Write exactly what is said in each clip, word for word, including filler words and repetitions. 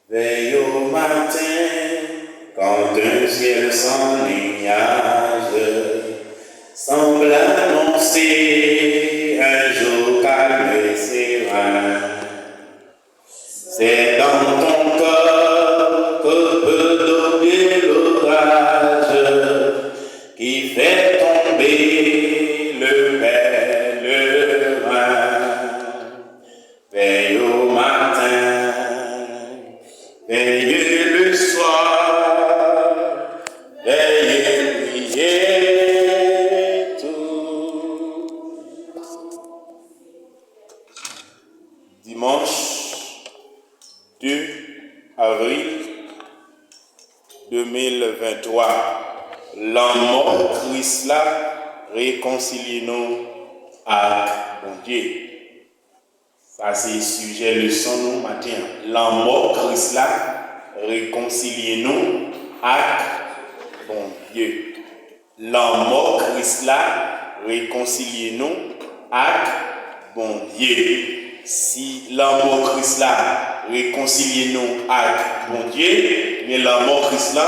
Veille au matin, quand un ciel sans nuage semble annoncer un jour calme et serein, c'est dans ton cœur que peut donner l'orage qui fait tomber le pèlerin. Veille au matin, veille le soir, veille prier tout. Dimanche deux avril deux mille vingt-trois, lanmò Kris la rekonsilye nou ak Bondye. Sa se sijè leson nou maten an. Lanmò Kris la rekonsilye nou ak Bondye. Lanmò Kris la rekonsilye nou ak Bondye. Si lanmò Kris la rekonsilye nou ak Bondye, men lanmò Kris la,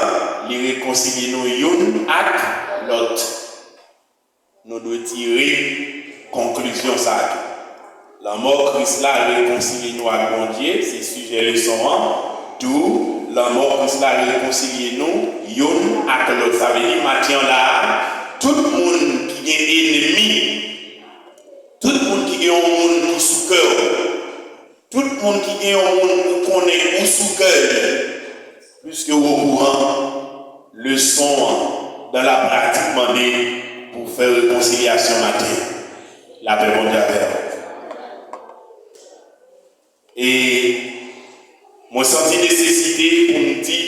li rekonsilye nou youn ak lòt. Nou dwe tire konklizyon sa a tou. Lanmò Kris la rekonsilye nou ak Bondye, se sijè leson an. Tou, lanmò Kris la rekonsilye nou youn ak lòt. Sa vle di, maten an la a, tout moun ki gen enmi, tout moun ki gen yon moun ki sou kè w, tout moun ki gen yon moun ou konnen ou sou kè li, piske w okouran, leson an dan la pratik mande pou fè rekonsilyasyon maten. Lapè Bondye avè w. E mwen santi nesesite pou m di,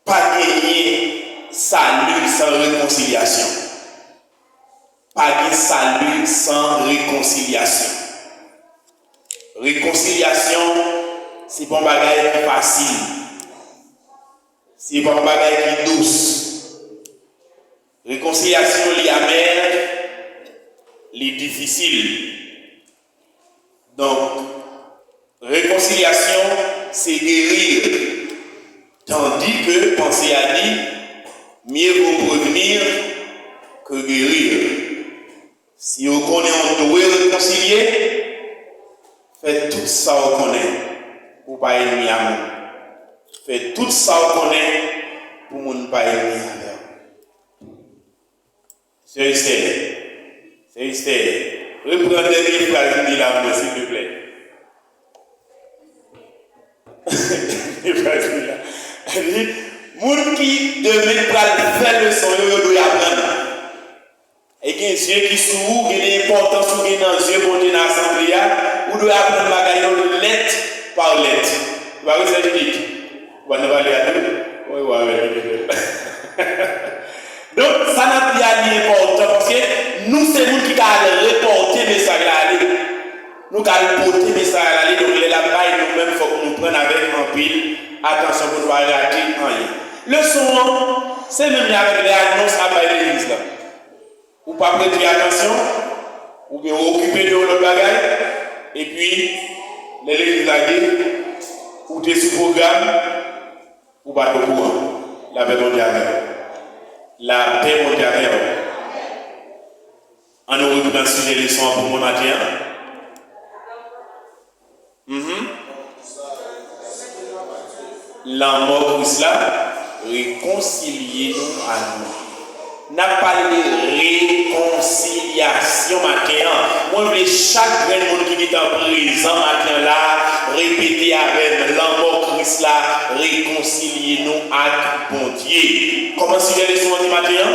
pa genyen sali san rekonsilyasyon. Pa gen sali san rekonsilyasyon. Rekonsilyasyon, se pa yon bagay ki fasil. Se pa yon bagay ki dous. Rekonsilyasyon, li amè, li difisil. Donk, rekonsilyasyon, se geri. Tandis que panse a di, mieux vaut prévenir que guérir. Si w konnen w dwe rekonsilye, fè tout sa w konnen pou w pa enmi a moun. Fè tout sa w konnen pou moun pa enmi avè w. Sè Esther, Sè Esther, repran dènye fraz m di la pou mwen, silvouplè. Dènye fraz m di la. Li di, moun ki demen pral fè leson yo, yo dwe aprann. E gen zye ki sou ou, gen de enpòtans ou gen nan zye Bondye nan asanble a, ou dwe aprann bagay yo lèt pa lèt. Se pa vre, sè Judith? Ou pa t nan pale a tou? Wi, ou avè li, li fè l. Donk, sa n ap li a, li enpòtan, paske nou se moun ki ka al repòte mesaj la ale. Nou ka al pote mesaj la ale, donk lè l ap bay, nou menm fòk nou pran l avèk anpil atansyon pou nou pa rate anyen. Leson an, se menm jan avèk lè anons ap bay legliz la. Ou p ap rete atansyon, oubyen ou okipe de yon lòt bagay, epi lè legliz lage, ou te sou pwogram, ou pa t okouran. Lapè Bondye avè w. Lapè Bondye avè w. Ann nou reprann sijè leson an pou mwen maten an. Mhm. Lanmò Kris la rekonsilye nou ak nou. N ap pale de rekonsilyasyon maten an. Mwen vle chak grenn moun ki gentan prezan maten an la a repete avè m, lanmò Kris la rekonsilye nou ak Bondye. Kòman sijè leson an di maten an?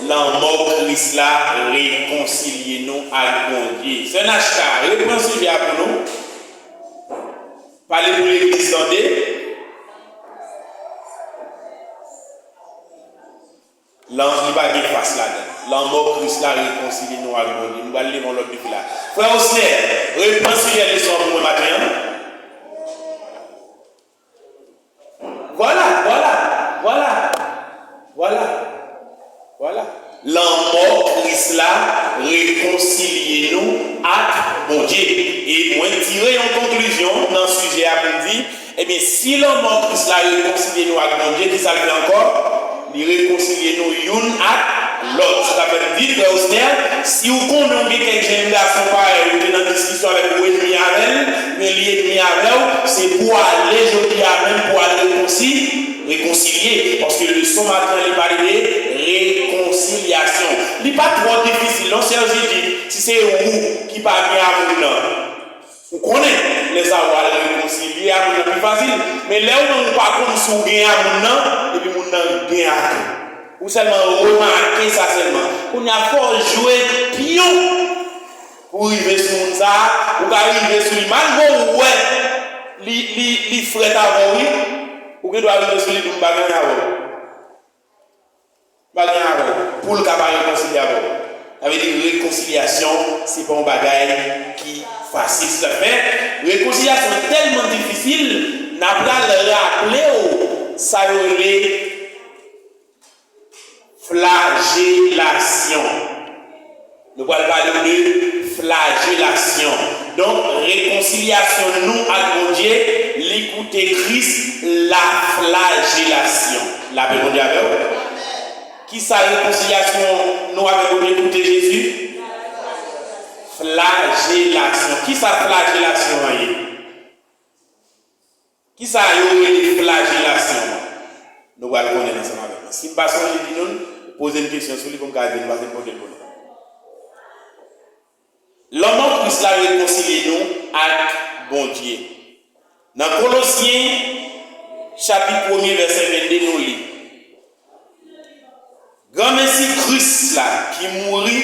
Lanmò Kris la rekonsilye nou ak Bondye. Sè Nachka, repran sijè a pou nou. Pale pou legliz tande. Lan, li pa gen fas ladan. Lanmò Kris la rekonsilye nou ak Bondye. Nou pral leve yon lòt defi la. Frè Osner, repran sijè leson an pou mwen maten an. Vwala, vwala, vwala, vwala, vwala. Lanmò Kris la rekonsilye nou ak Bondye. E mwen tire yon konklizyon nan sijè a pou m di, ebyen, si lanmò Kris la rekonsilye nou ak Bondye, ki sa l fè ankò? Li rekonsilye nou youn ak lòt. Sa ta fè m di, frè Osner, si w konnen w gen kèk jèn gason parèy ou te nan diskisyon avèk ou, ou enmi avè l, men li enmi avè w, se pou w ale jodi a menm pou w al rekonsi-, rekonsilye. Paske leson maten an, li pale de rekonsilyasyon. Li pa twò difisil, non, sè Jidit, si se ou ki pa gen amoun nan. Ou konnen, lè sa ou al rekonsilye a moun nan pi fasil. Men lè ou menm ou pa konn si w gen a moun nan, epi moun nan gen a tou. Ou sèlman remake sa sèlman. Kounye a fò w jwe pyon pou w rive sou moun sa a, ou ka rive sou li. Malgre w wè li, li, li frèt avè w, wi, ou gen dwa rive sou li pou m pa gen avè w. Pa gen avè w, pou l ka pa rekonsilye avè w. Sa vle di rekonsilyasyon, se pa yon bagay ki fasil. Sa fè, rekonsilyasyon tèlman difisil, n a pral raple w sa yo rele flajelasyon. Nou pral pale w de flajelasyon. Donk, rekonsilyasyon nou ak Bondye, li koute Kris laflajelasyon. Lapè Bondye avè w. Ki sa rekonsilyasyon nou avèk Bondye koute Jezi? Flajelasyon. Ki sa flajelasyon an ye? Ki sa yo rele flajelasyon an? Nou pral konnen ansanm avèk mwen. Si m pa sonje di nou l, poze m kesyon sou li pou m ka di nou, pase m pote l pou nou. Lanmò Kris la rekonsilye nou ak Bondye. Nan Kolosyen, chapit premye, vèsè vennde, nou li, Granmesi Kris la ki mouri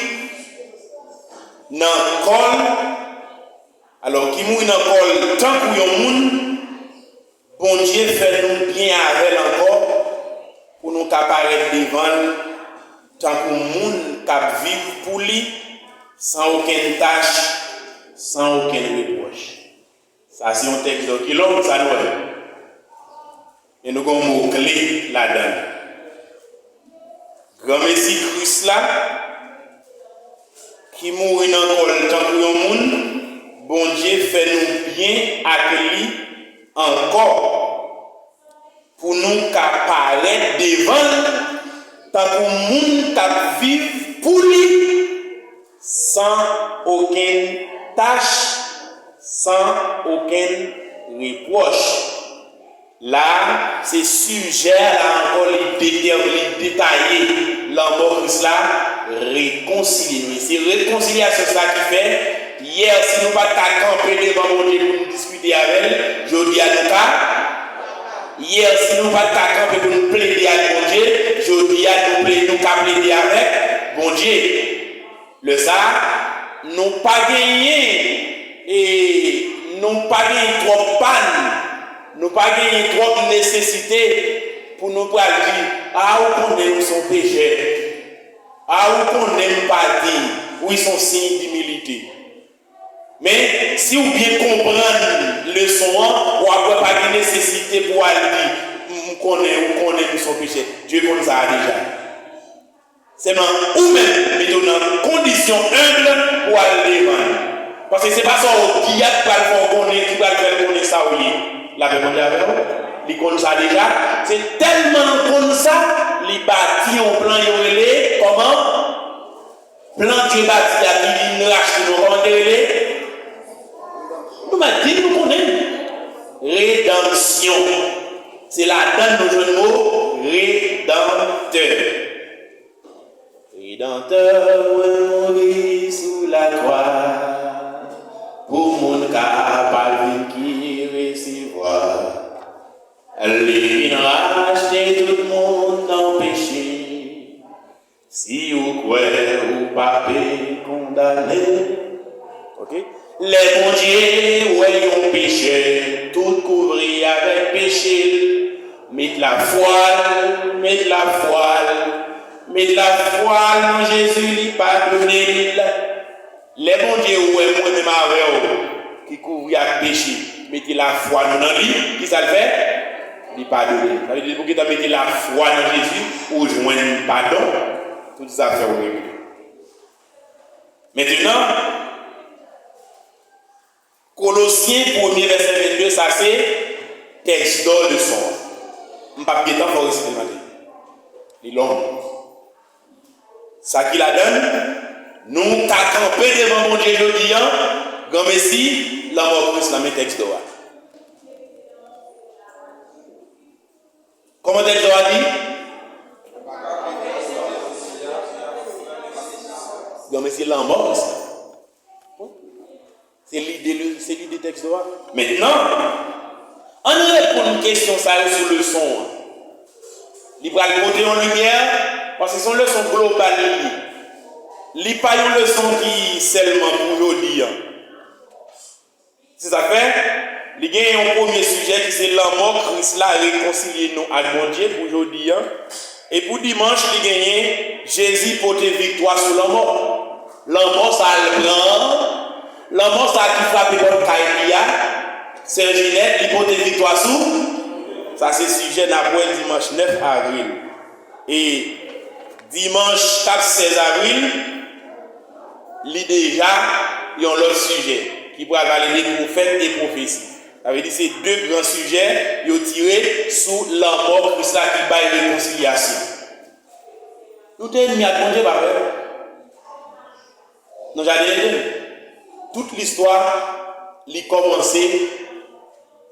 nan kò l, alò, ki mouri nan kò l tankou yon moun, Bondye fè nou byen avè l ankò pou nou ka parèt devan l tankou moun k ap viv pou li, san okenn tach, san okenn repwòch. Sa se yon tèks donk ki long, sa nou wè. Men nou gen yon mo kle ladan l. Granmesi Kris la, ki mouri nan kò l tankou yon moun, Bondye fè nou byen ak li ankò, pou nou ka parèt devan l tankou moun k ap viv pou li, san okenn tach, san okenn repwòch. La, se sijè a la ankò, li detè-, li detaye lanmò Kris la rekonsilye nou. E se rekonsilyasyon sa ki fè, yè, si nou pa t ka kanpe devan Bondye pou nou diskite avè l, jodi a nou ka. Yè, si nou pa t ka kanpe pou nou plede ak Bondye, jodi a nou ple-, nou ka plede avèk Bondye. Lè sa a, nou pa genyen, e, nou pa genyen twòp pàn, nou pa genyen twòp nesesite pou nou pral di, a, ou konnen m se yon pechè, a, ou konnen m pa diy, wi, se yon siy dimilite. Men, si w byen konprann leson an, w ap wè pa gen nesesite pou w al di, m, m konnen, ou konnen m se yon pechè. Dye konn sa a deja. Sèlman ou menm, mete w nan kondisyon enb pou w al devan l. Paske se pa sa w di a ki pral fè w konnen, ki pral fè l konnen sa w ye. Lapè Bondye avè w. Li konn sa deja. Se tèlman l konn sa, li bati yon plan yo rele, kòman? Plan Dye bati a ki vin rachte nou, kòman te rele? Nou mèt di l, nou konnen l. Redanmsyon. Se ladan l nou jwenn mo redantè. Redantè mwen mouri sou lakwa pou moun kapab vin ki resevwa. Li vin rachte tout moun nan peche. Si ou kwè, ou pa pe kondane. Ok? Lè Bondye wè yon pechè, tout kouvri avèk peche l, met lafwa l, met lafwa l, met lafwa l nan Jezi, li padone l. Lè Bondye wè mwen menm avè w ki kouvri ak peche, mete lafwa nou nan li, ki sa l fè? Li padone nou. Sa vle di, pou gentan mete lafwa nan Jezi, ou jwenn padon. Tout zafè w regle. Mentnan, Kolosyen premye vèsè vennde, sa se tèks dò leson an. M p ap gen tan fè w resite l maten. Li long. Sa ki ladan l, nou ka kanpe devan Bondye jodi a, granmesi, lanmò Kris la, men tèks dò a. Kòman tèks dò a di? Granmesi, lanmò Kris la. Se lide, se lide tèks dò a. Mentnan, ann reponn kesyon sa yo sou leson an. Li pral pote yon limyè, paske se yon leson global li ye. Li pa yon leson ki sèlman pou jodi a. Se sa k fè, li gen yon premye sijè ki se lanmò Kris la rekonsilye nou ak Bondye pou jodi a. E pou dimanch, li genyen Jezi pote viktwa sou lanmò. Lanmò sa l pran, lanmò sa ki frape pòt kay li a, sè Jinèt, li pote viktwa sou. Sa se sijè n ap wè dimanch nèf avril. E dimanch k ap sèz avril, li deja yon lòt sijè ki pral pale de pwofèt e pwofesi. Sa vle di se de gran sijè yo tire sou lanmò Kris la ki bay rekonsilyasyon. Nou te ènmi ak Bondye, pa vre? Nan jaden Eden. Tout listwa, li kòmanse,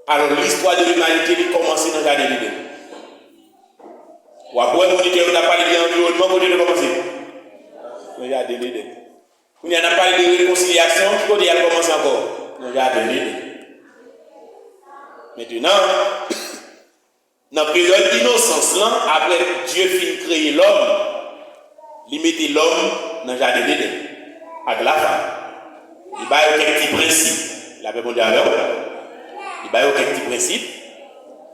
alò, listwa de limanite, li kòmanse nan jaden Eden. W ap wè, monitè yo t ap pale de anviwònman, kote l te kòmanse? Nan jaden Eden. Kounye a, n ap pale de rekonsilyasyon, ki kote y al kòmanse ankò? Nan jaden Eden. Mentnan, nan peryòd inosans lan, apre Dye fin kreye lòm, li mete lòm nan jaden Eden ak lafanm. Li ba yo kèk ti prensip. Lapè Bondye avè w. Li ba yo kèk ti prensip.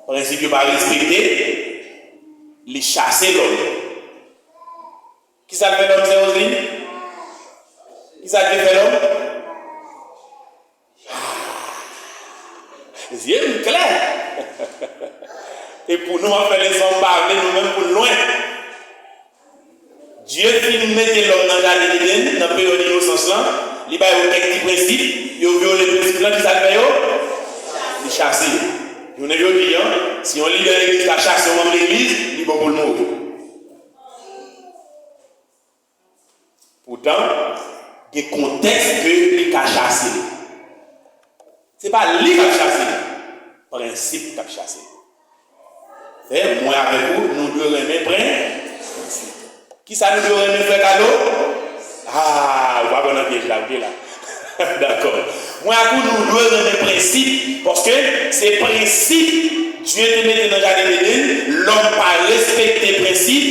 Prensip yo pa respekte, li chase lòm. Kisa l fè lòm, sè Roseline? Kisa l te fè lòm? Zye m klè. E pou nou, m ap fè leson, m pa vle nou menm pou n lwen. Dye fin mete lòm nan jaden Eden, nan peryòd inosans lan, li ba yo kèk ti prensip, yo vyole prensip lan, kisa l fè yo? Li chase yo. Jounen jodi a, si yon lidè legliz ka chase yon manm legliz, li bon pou l mouri. Poutan, gen kontèks ke li ka chase l. Se pa li k ap chase l, prensip k ap chase l. Fè, mwen avèk ou, nou dwe renmen pren-, prensip. Kisa nou dwe renmen fè kado? Ah, ou pa pran nan pyèj la, ou te la. Dakò. Mwen ak ou, nou dwe renmen prensip, paske se prensip Dye te mete nan jaden Eden, lòm pa respekte prensip,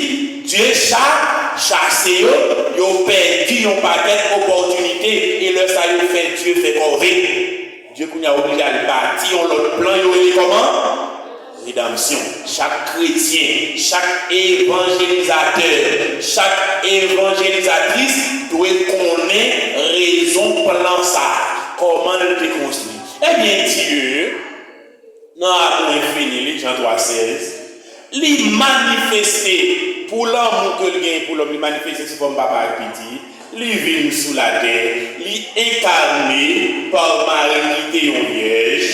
Dye cha-, chase yo, yo pèdi yon pakèt opòtinite, e lè sa yo fè Dye fè kòve. Dye kounye a oblije al bati yon lòt plan, yo rele kòman? Redanmsyon. Chak kretyen, chak evanjelizatè, chak evanjelizatris dwe konnen rezon plan sa a, kòman l te konstwi. Ebyen, Dye, nan amou enfini li, Jan twa sèz, li manifeste pou lanmou ke l genyen pou lòm, li manifeste sou fòm Papa ak Pitit, li vin sou latè, li enkane pa Mari ki te yon vyèj,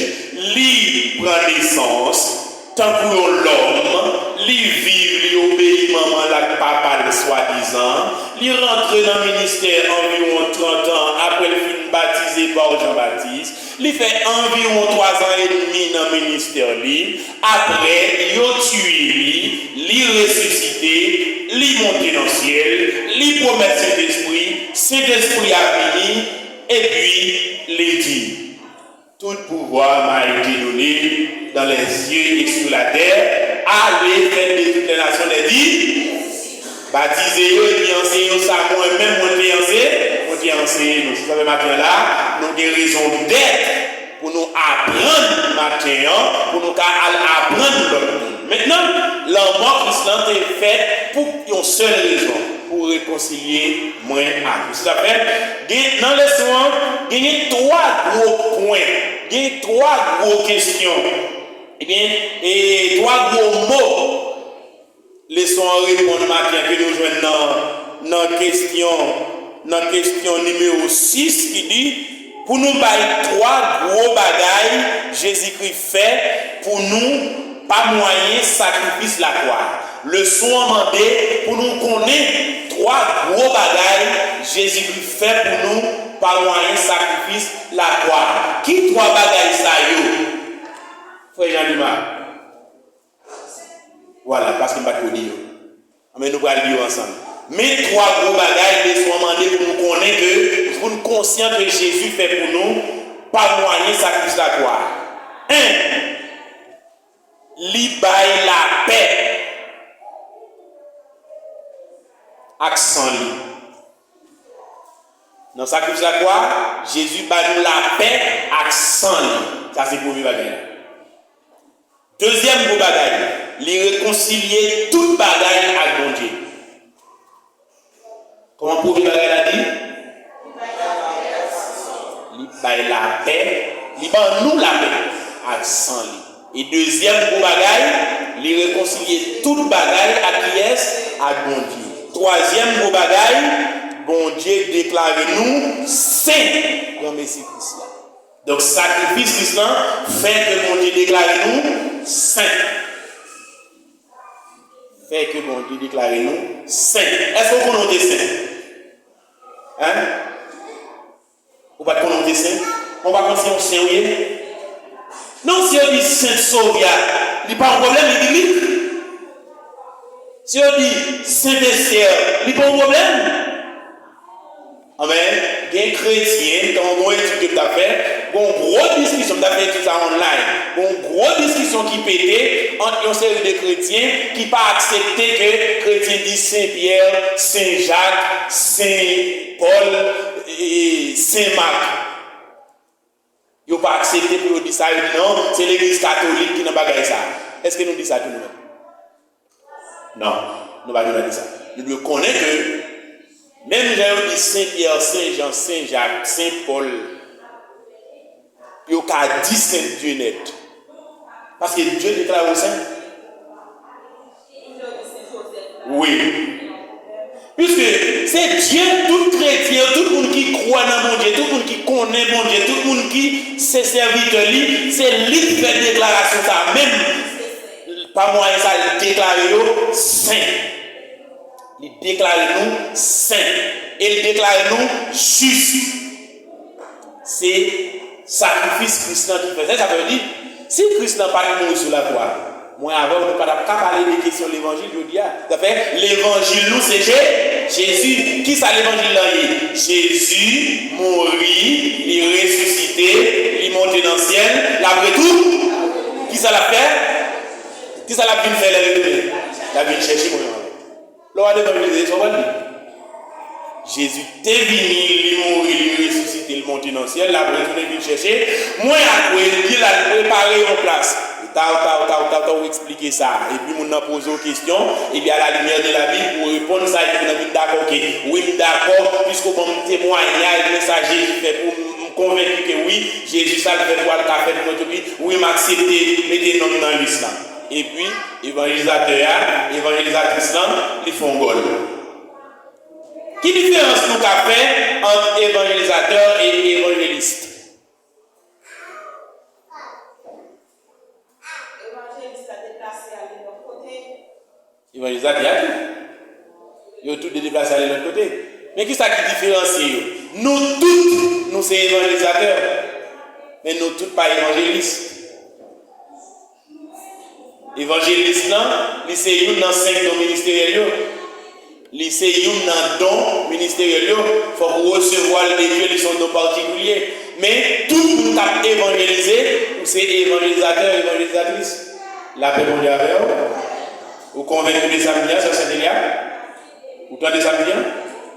li pran nesans tankou yon lòm, li viv, li obeyi manman l ak papa l swadizan, li rantre nan ministè anviwon trant an apre l fin batize pa Jan Batis, li fè anviwon twa zan edmi nan ministè li, apre yo tiye li, li resisite, li monte nan syèl, li pwomèt Sentespri, Sentespri a vini, epi li di, Tout pouvoir m'a été donné dans les cieux et sur la terre. Allez, faites de toutes les nations des disciples. Batize yo epi anseye yo sa mwen menm mwen te anse-, mwen te anseye nou. Se sa k fè maten an la, nou gen rezon dèt pou nou aprann maten an, pou nou ka al aprann lòt moun. Mentnan, lanmò Kris lan te fèt pou yon sèl rezon, pou rekonsilye mwen ak ou. Se sa k fè, gen, nan leson an, genyen twa gwo pwen, gen twa gwo kesyon, ebyen, e twa gwo mo leson an reponn maten an ke nou jwenn nan nan kesyon, nan kesyon nimewo sis ki di, pou nou bay twa gwo bagay Jezikri fè pou nou pa mwayen sakrifis lakwa. Leson an mande pou nou konnen twa gwo bagay Jezikri fè pou nou pa mwayen sakrifis lakwa. Ki twa bagay sa yo? Frè Jean Lima. Vwala, paske m pa t ko di yo. Anben, nou pral li yo ansanm. Men twa gwo bagay leson an mande pou nou konnen ke, pou n konsyan ke Jezi fè pou nou pa mwayen sakrifis lakwa. En, li bay lapè ak san li. Nan sakrifis lakwa, Jezi ba nou lapè ak san li. Sa se premye bagay la. Dezyèm gwo bagay, li rekonsilye tout bagay ak Bondye. Kòman premye bagay la di? Li bay lapè, li ban nou lapè ak san li. E dezyèm gwo bagay, li rekonsilye tout bagay ak kiyès? Ak Bondye. Twazyèm gwo bagay, Bondye deklare nou sen, granmesi Kris la. Donk, sakrifis Kris lan fè ke Bondye deklare nou sen. Fè ke Bondye deklare nou sen. Èske w konnen w te sen? Hein? Ou pa t konnen w te sen? Ou pa konn se yon sen ou ye? Non, si yo di Sent Sovya, li pa yon pwoblèm, li biblik. Si yo di Sent Estè, li pa yon pwoblèm. Anben, gen kretyen, tankou yon etid ke m t ap fè, gen yon gwo diskisyon, m t ap fè etid sa online, gen yon gwo diskisyon ki pete ant yon seri de kretyen ki pa aksepte ke kretyen di Sen Pyè, Sen Jak, Sen Pòl, e, Sen Mak. Yo pa aksepte pou yo di sa, yo di non, se legliz katolik ki nan bagay sa. Èske nou di sa tou nou menm? Non, nou pa gen dwa di sa. Nou dwe konnen ke menm jan yo di Sen Pyè, Sen Jan, Sen Jak, Sen Pòl, yo ka di Sen Dye nèt. Paske Dye deklare w sen. Wi. Piske se Dye, tout kretyen, tout moun ki kwè nan Bondye, tout moun ki konnen Bondye, tout moun ki se sèvitè li, se li ki fè deklarasyon sa a menm. Pa mwayen sa, li deklare yo sen. Li deklare nou sen. E li deklare nou jis. Se sakrifis Kris lan ki fè. Se sa k vle di, si Kris lan pa t mouri sou lakwa, mwen avè w, nou pa t ap ka pale de kesyon levanjil jodi a. Sa fè, levanjil nou, se Je-, Jezi. Kisa levanjil lan ye? Jezi mouri, li resisite, li monte nan syèl, l ap retou-, kisa l ap fè? Kisa l ap vin fè lè l retounen? L ap vin chèche mwen avè w. Lè w al evanjelize, sa w pral di? Jezi te vini, li mouri, li resisite, li monte nan syèl, l ap retounen vin chèche mwen ak ou, epi l al prepare yon plas. Taw, taw, taw, taw, taw, ou eksplike sa. Epi moun nan poze w kesyon, epi à la lumière de la Bible, ou reponn sa, epi moun nan vin dakò ke, wi, m dakò, piske w ban m temwayaj de sa Jezi fè pou m, m konvenki ke wi, Jezi sa l fè pou al ka fè pou mwen tou, wi, m aksepte mete non m nan lis la. Epi, evanjelizatè a, evanjelizatris lan, li fè yon gòl. Ki diferans nou ka fè ant evanjelizatè e evanjelis? Evanjelis la deplase ale lòt kote. Evanjelizatè a tou. Yo tou de deplase ale lòt kote. Men kisa ki diferansye yo? Nou tout, nou se evanjelizatè. Men nou tout pa evanjelis. Evanjelis lan, li se youn nan senk don ministeryèl yo. Li se youn nan don ministeryèl yo. Fòk ou resevwa l de Dye, li se yon don patikilye. Men, tout moun k ap evanjelize, ou se evanjelizatè, evanjelizatris. Lapè Bondye avè w. Ou konvenki de sa m di a, sè Sentelya? Ou tande sa m di a?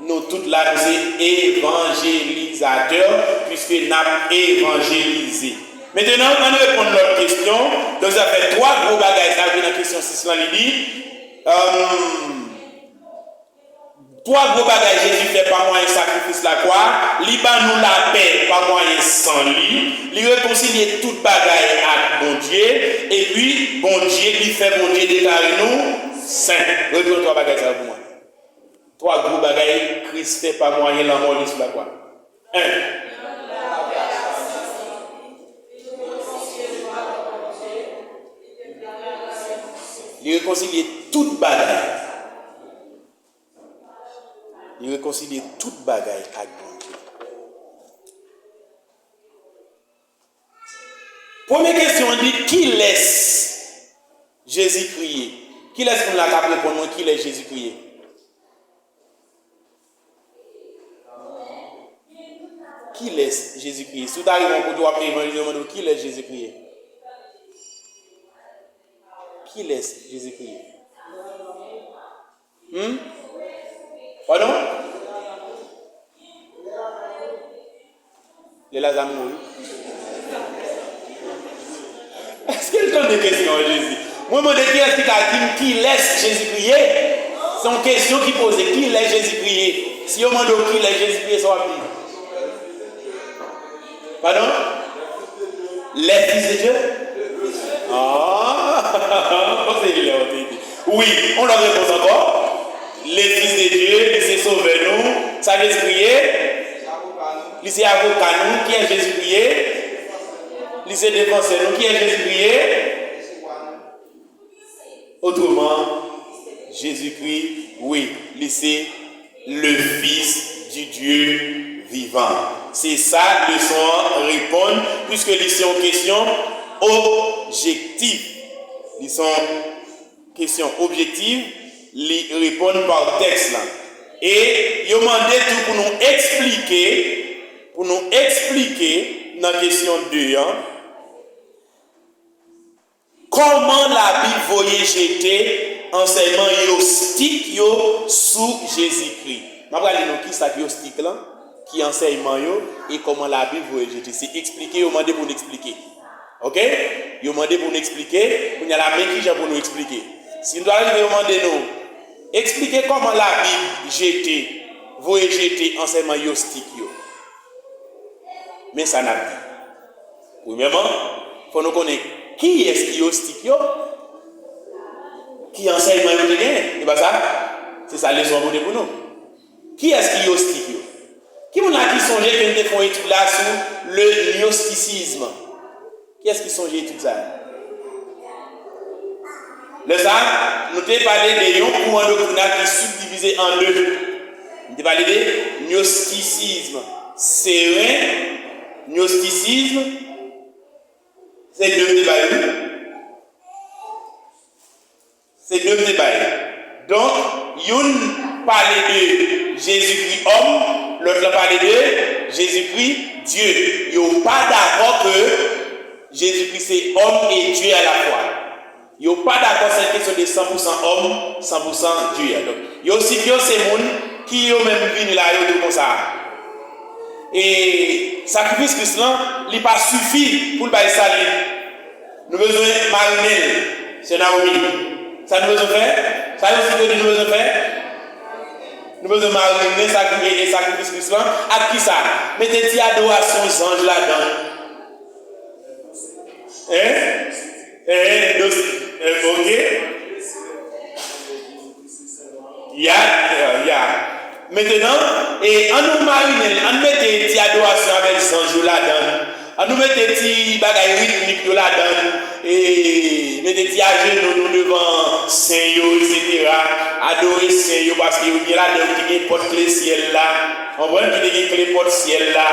Nou tout la, nou se evanjelizatè, piske n ap evanjelize. Mentenan, ann reponn lòt kesyon. Donk, sa fè twa gwo bagay sa yo ki nan kesyon sis lan, li di, euh, twa gwo bagay Jezi fè pa mwayen sakrifis lakwa, li ban nou lapè pa mwayen san li, li rekonsilye tout bagay ak Bondye, epi Bondye, li fè Bondye deklare nou sen. Reprann twa bagay sa yo pou mwen. Twa gwo bagay Kris fè pa mwayen lanmò li sou lakwa. En. Li rekonsilye tout bagay. Li rekonsilye tout bagay ak Bondye. Premye kesyon an di, kilès Jezikri ye? Kilès moun la k ap reponn mwen kilès Jezikri ye? Kilès Jezikri ye? Si w ta rive yon kote w ap evanjelize, yo mande w kilès Jezikri ye? Kilès Jezikri ye? Hmm? Padon? Lè Laza mouri. Èske l tande kesyon an, Jezi? Mwen mande kiyès ki ka di m kilès Jezikri ye? Se yon kesyon ki poze, kilès Jezikri ye? Si yo mande w kilès Jezikri ye, sa w ap di? Pardon? Les fils de Dieu? Ah! Bon, se lè w te di. Wi, yon lòt repons ankò. Le Fils de Dieu, li se Sovè nou. Sa Jezikri ye? Li se Avoka nou. Kiyès Jezikri ye? Li se Defansè nou. Kiyès Jezikri ye? Otreman, Jezikri, wi, li se le Fils du Dieu vivant. Se sa leson an reponn, piske li se yon kesyon objektif. Li se yon kesyon objektif, li reponn pa tèks la. E yo mande tou pou nou eksplike, pou nou eksplike nan kesyon de an, kòman Labib voye jete ansèyman yostik yo sou Jezikri? M ap pral li nou kisa k yostik lan, ki ansèyman yo, e kòman Labib voye jete. Se eksplike yo mande pou n eksplike. Oke? Yo mande pou n eksplike. Kounye a la, men kijan pou nou eksplike. Si n ta rive yo mande nou, eksplike kòman Labib jete, voye jete ansèyman yostik yo. Men sa n ap di. Premyèman, fò nou konnen kiyès ki yostik yo, ki ansèyman yo te genyen. E pa sa? Se sa leson an pote pou nou. Kiyès ki yostik yo? Ki moun la ki sonje ke n te fè yon etid la sou le gnostisizm? Kiyès ki sonje etid sa a? Lè sa a, nou te pale de yon kouran doktrinal ki sibdivize an de. Nou te pale de gnostisizm seren, gnostisizm, se de m te bay, wi. Se de m te bay. Donk, youn pale de Jezikri òm, lòt la pale de Jezikri Dye. Yo pa dakò ke Jezikri se òm e Dye alafwa. Yo pa dakò se kesyon de san pou san òm, san pou san Dye a. Donk, yostik yo se moun ki yo menm vini la, yo di konsa. E sakrifis Kris lan, li pa sifi pou l bay sali. Nou bezwen marinen l, sè Naomi. Sa nou bezwen fè? Sa yostik yo di nou bezwen fè? Nou bezwen marinen sakri-, e, e sakrifis Kris lan. Ak kisa? Mete ti adorasyon zanj ladan l. Hein? Hein? Dos-, eh, ok. Ya, ya, ya. Mentenan, e, ann nou marinen l, ann mete ti adorasyon avèk zanj yo ladan l. Ann nou mete ti bagay ritmik yo ladan l. E, mete ti ajenou nou devan sen yo, etsetera. Adore sen yo, paske yo gen ladan yo ki gen pòt kle syèl la. Konprann? Ki te gen kle pòt syèl la.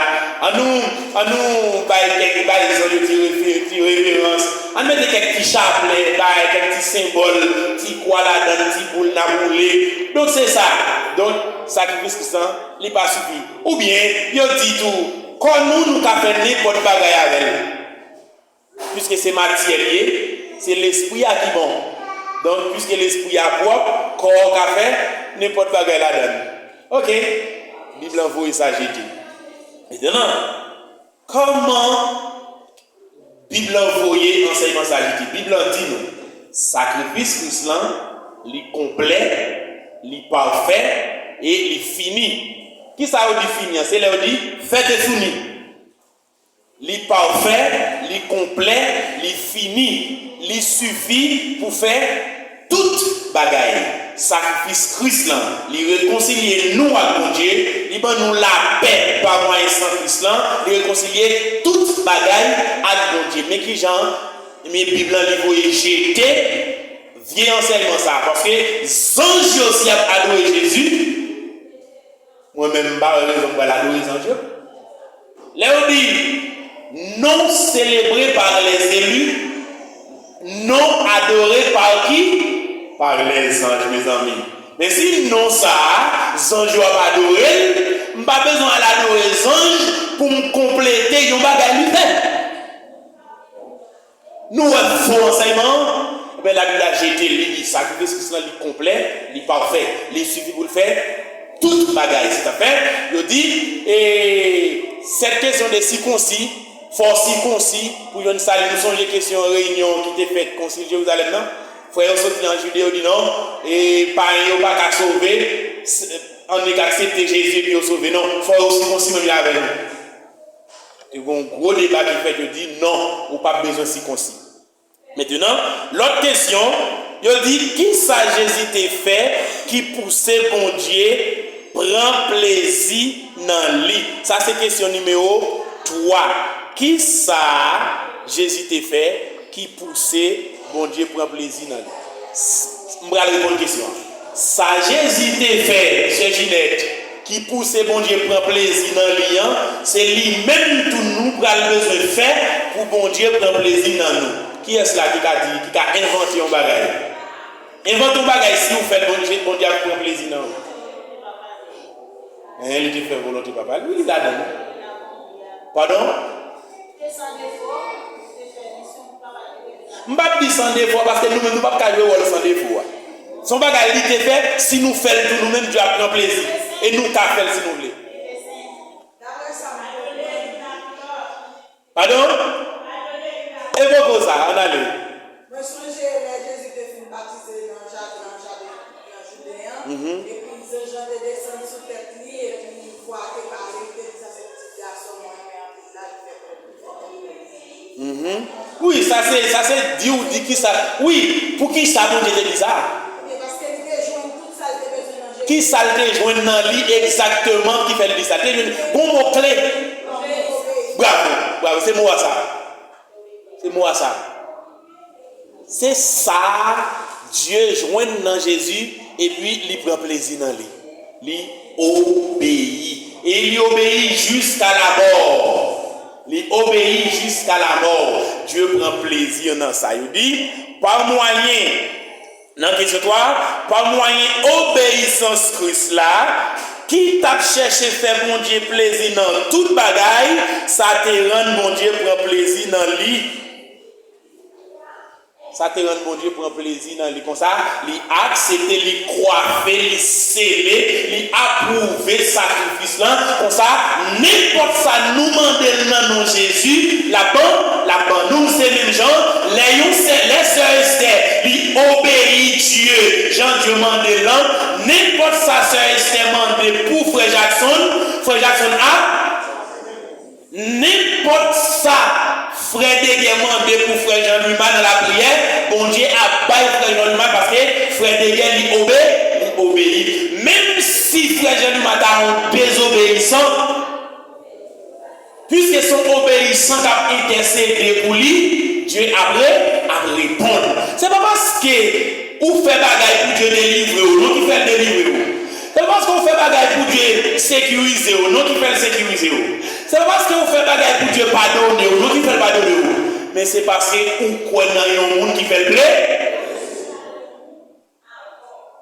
Ann nou, ann nou bay kèk, bay zanj yo ti refe-, ti reverans. Ann mete kèk ti chaplè, bay kèk ti senbòl, ti kwa ladan l, ti boul n ap woule. Donk, se sa. Donk, sakrifis Kris lan, li pa sifi. Oubyen, yo di tou, kò nou, nou ka fè nenpòt bagay avè l. Piske se matyè l ye, se lespri a ki bon. Donk, piske lespri a pwòp, kò a ka fè nenpòt bagay ladan l. Ok, Bib lan voye sa jete. Mentenan, kòman Bib lan voye ansèyman sa jete? Bib lan di nou, sakrifis Kris lan, li konplè, li pafè e li fini. Kisa yo di fini an? Se lè yo di, fèt e fini. Li pafè, li konplè, li fini, li sifi pou fè tout bagay. Sakrifis Kris lan, li rekonsilye nou ak Bondye, li ban nou lapè pa mwayen san Kris lan, li rekonsilye tout bagay ak Bondye. Men kijan, men Bib lan li voye jete vye ansèyman sa a, paske zanj yo si y ap adore Jezi, mwen menm m pa wè rezon m pral adore zanj yo. Lè yo di, non célébré par les élus, non adoré par qui? Par les anges, mezanmi. Men si non sa a, zanj yo ap adore l, m pa bezwen al adore zanj pou m konplete yon bagay li fè. Nou wè fo ansèyman an? Ebyen, Labib la jete l, li di sakrifis Kris lan li konplè, li pafè, li sifi pou l fè tout bagay. Se sa k fè, yo di, e, cette question de circoncis, fò w sikonsi pou jwenn sali. Nou sonje kesyon reyinyon ki te fèt Konsil Jerizalèm nan? Frè yo soti an Jide, yo di non, e, payen yo pa ka sove, s-, annik aksepte Jezi epi yo sove. Non, fò yo sikonsi menm jan avè nou. Te gen yon gwo deba ki fèt, yo di non, ou p ap bezwen sikonsi. Mentenan, lòt kesyon, yo di, kisa Jezi te fè ki pouse Bondye pran plezi nan li? Sa se kesyon nimewo twa. Kisa Jezi te fè ki pouse Bondye pran plezi nan li? S-, m pral reponn kesyon an. Sa Jezi te fè, sè Jinèt, ki pouse Bondye pran plezi nan li an, se li menm tou nou pral bezwen fè pou Bondye pran plezi nan nou. Kiyès la ki ka di, ki ka envante yon bagay? Envante yon bagay, si w fè l, Bondye, Bondye ap pran plezi nan ou. Hein, li te fè volonte Papa l, wi, li ladan l. Padon? M p ap di san defo, paske nou menm nou p ap ka jwe wòl san defo a. Se yon bagay li te fè, si nou fè l tou nou menm, Dye ap pran plezi. E nou ka fè l si nou vle. Padon? E poko sa, ann ale. Mwen sonje lè Jezi te fin batize nan jaden, nan jaden Jiden an, epi zanj lan te desann sou tèt li, epi vwa te pale, li te di sa se pitit gason mwen renmen anpil la, li fè kè m kontan. Mhm. Wi, sa se, sa se di w di kisa. Wi, poukisa Bondye te di sa? Kisa l te jwenn nan li egzakteman ki fè l di sa? Te jwenn bon mo kle. Bravo, bravo, se mo a sa. Se mo a sa. Se sa Dye jwenn nan Jezi, epi li pran plezi nan li. Li obeyi. E li obeyi jiska lamò. Li obeyi jiska lamò. Dye pran plezi nan sa. Yo di, pa mwayen, nan kesyon twa, pa mwayen obeyisans Kris la, ki t ap chèche fè Bondye plezi nan tout bagay, sa te rann Bondye pran plezi nan li. Sa te rann Bondye pran plezi nan li. Konsa, li aksepte, li kwafe, li sele, li apwouve sakrifis lan. Konsa, nenpòt sa nou mande l nan non Jezi, l ap ban, l ap ban nou l. Se menm jan, lè yon sè, lè sè Estè, li obeyi Dye, jan Dye mande l lan, nenpòt sa sè Estè mande pou frè Jackson, frè Jackson ap Nenpòt sa frè Degè mande pou frè Jean Luma nan lapriyè, Bondye ap bay frè Jean Luma paske frè Degè li obe, li obeyi. Menm si frè Jean Luma ta yon dezobeyisan, piske se yon obeyisan k ap entèsede pou li, Dye ap re-, ap reponn. Se pa paske ou fè bagay pou Dye delivre w, non ki fè l delivre w. Se pa paske ou fè bagay pou Dye sekirize w, non ki fè l sekirize w. Se pa paske ou fè bagay pou Dye padone w, non ki fè l padone w. Men se paske ou kwè nan yon moun ki fè l ple-,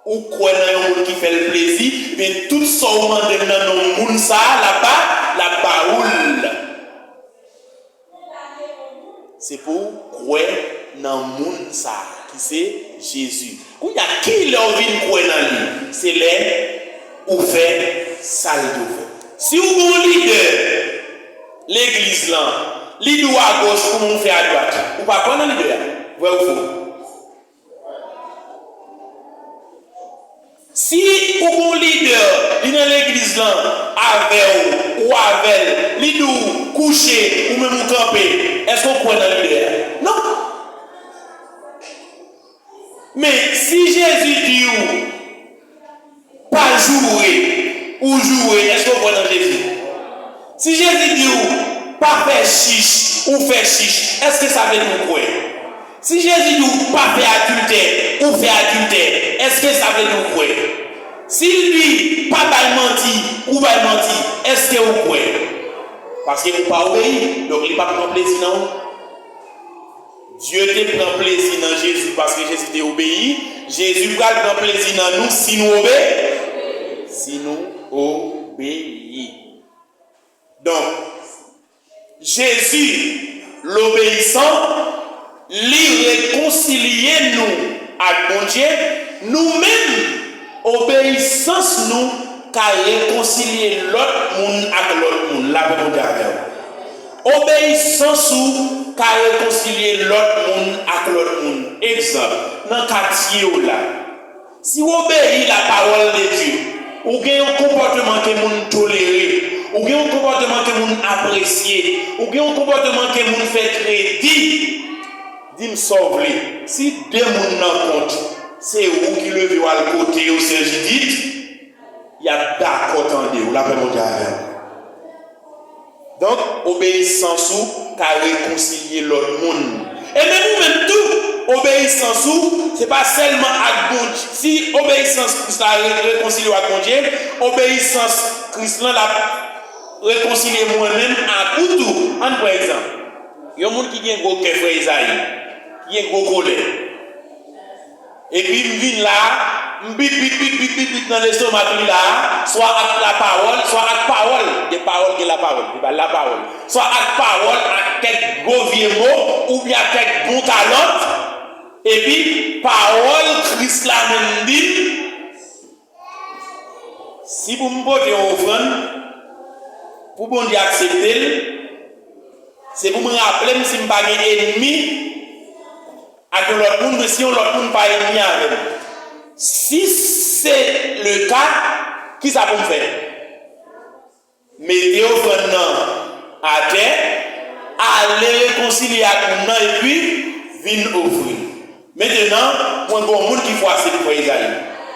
ou kwè nan yon moun ki fè l plezi, men tout sa w mande m nan non moun sa a, l ap ba, l ap ba ou l. Se pou w kwè nan moun sa a, ki se Jezi. Kounye a, kilè w vin kwè nan li? Se lè ou fè sa l di w fè. Si w gon lidè legliz lan, li di w agoch, ou menm w fè adwat, ou pa kwè nan lidè a. Vrè ou fo? Si ou gon lidè, li nan legliz lan avè w, ou avè l, li di w kouche, ou menm ou kanpe, èske w kwè nan lidè a? Non. Men, si Jezi di w, pa joure, ou joure, èske w kwè nan Jezi? Si Jezi di w pa fè chich, ou fè chich, èske sa vle di w kwè? Si Jezi di w pa fè adiltè, ou fè adiltè, èske sa vle di w kwè? Si l di pa bay manti, ou bay manti, èske ou kwè? Paske ou pa obeyi, donk li p ap pran plezi nan ou. Dye te pran plezi nan Jezi paske Jezi te obeyi. Jezi pral pran plezi nan nou si nou obeyi. Si nou obeyi. Donk, Jezi, lobeyisan, li rekonsilye nou ak Bondye. Nou menm, obeyisans nou ka rekonsilye lòt moun ak lòt moun. Lapè Bondye avè w. Obeyisans ou ka rekonsilye lòt moun ak lòt moun. Egzanp, nan katye w la, si w obeyi la parole de Dieu, ou gen yon konpòteman ke moun tolere, ou gen yon konpòteman ke moun apresye, ou gen yon konpòteman ke moun fè kredi, di m sa w vle. Si de moun nan kont, se ou ki leve w al kote yo, sè Jidit, y ap dakò tande w. Lapè Bondye avè w. Donk, obeyisans ou ka rekonsilye lòt moun. E menm ou menm tou, obeyisans ou, se pa sèlman ak Bondye. Si obeyisans Kris la re-, rekonsilye w ak Bondye, obeyisans Kris lan l ap rekonsilye mwen menm ak ou tou. Ann pran egzanp. Yon moun ki gen gwo kè, frè Ezayi, ki gen gwo kolè. Epi m vin la, m bip, bip, bip, bip, bip, bip nan lestomak li la, swa ak lapawòl, swa ak pawòl. Gen pawòl, gen lapawòl. Li ba lapawòl. Swa ak pawòl, ak kèk gwo vye mo, oubyen ak kèk bon kalòt. Epi, pawòl Kris la menm di m, si pou m pote yon ofrann, pou Bondye aksepte l, se pou m raple m si m pa gen enmi ak yon lòt moun, men si yon lòt moun pa enmi avè m. Si se le ka, kisa pou m fè? Mete ofrann nan atè, ale rekonsilye ak moun nan epi vin ofri. Mentenan, mwen gen yon moun ki fwase m, frè Ezayi.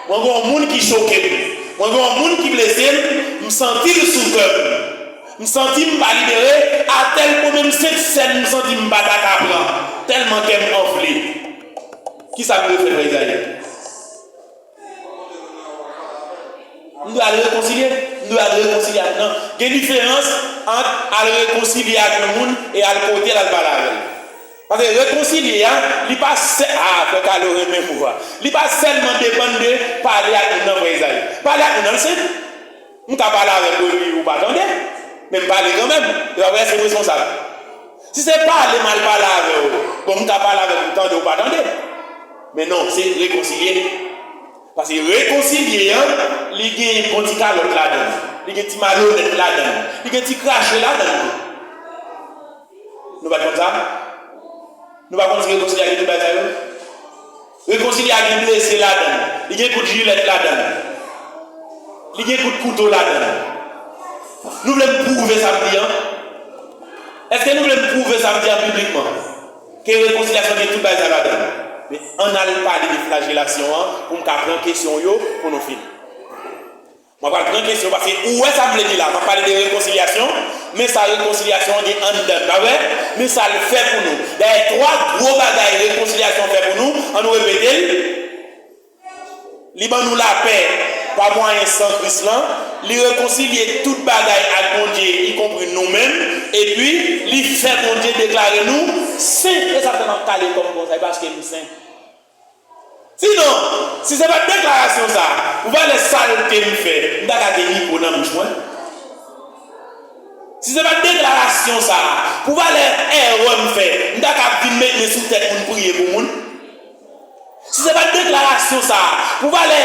Mwen gen yon moun ki choke m. Mwen gen yon moun ki blese m, m santi l sou kè m. M santi m pa libere, atèl pwen menm sentsèn m santi m pa ta ka pran, tèlman kè m anfle. Kisa m dwe fè, frè Ezayi? M dwe al rekonsilye, m dwe al rekonsilye ak moun nan. Gen diferans ant al rekonsilye ak yon moun e al kote l al pale avè l. Paske rekonsilye a, li pa sè-, a, frè Kalo renmen mo a. Li pa sèlman depann de pale ak moun nan, frè Ezayi. Pale ak moun nan, l senp. M ka pale avè w epi ou pa tande, men m pale kanmenm. E pa vre, se responsab. Si se pale m al pale avè w, bon, m ka pale avè w, ou tande, ou pa tande. Men non, se rekonsilye. Paske rekonsilye an, li gen bon ti kalòt ladan l, li gen ti malonèt ladan l, li gen ti krache ladan l tou. Nou pa t konn sa? Nou pa konn si rekonsilye a gen tout bagay sa yo? Rekonsilye a gen blese ladan l, li gen kout jilèt ladan l, li gen kout kouto ladan l. Nou vle m pwouve sa m di an? Èske nou vle m pwouve sa m di an piblikman? Ke rekonsilyasyon gen tout bagay sa ladan l. Men ann al pale de flajelasyon an pou m ka pran kesyon w yo pou nou fini. Mwen pral pran kesyon paske ou wè sa m vle di la. Mwen pale de rekonsilyasyon, men sa rekonsilyasyon an gen anndan l, pa vre? Men sa l fè pou nou. Dayè, twa gwo bagay rekonsilyasyon fè pou nou, ann nou repete l. Li ban nou lapè pa mwayen san Kris lan, li rekonsilye tout bagay ak Bondye, ikonpri nou menm, epi li fè Bondye deklare nou sen. E sa fè m ap kale kò m konsa, e paske m sen. Sinon, si se pa t deklarasyon sa a, pou valè salte m fè, m ta ka gen mikwo nan bouch mwen. Si se pa t deklarasyon sa a, pou valè erè m fè, m ta ka vin met men sou tèt moun, priye pou moun. Si se pa t deklarasyon sa a, pou valè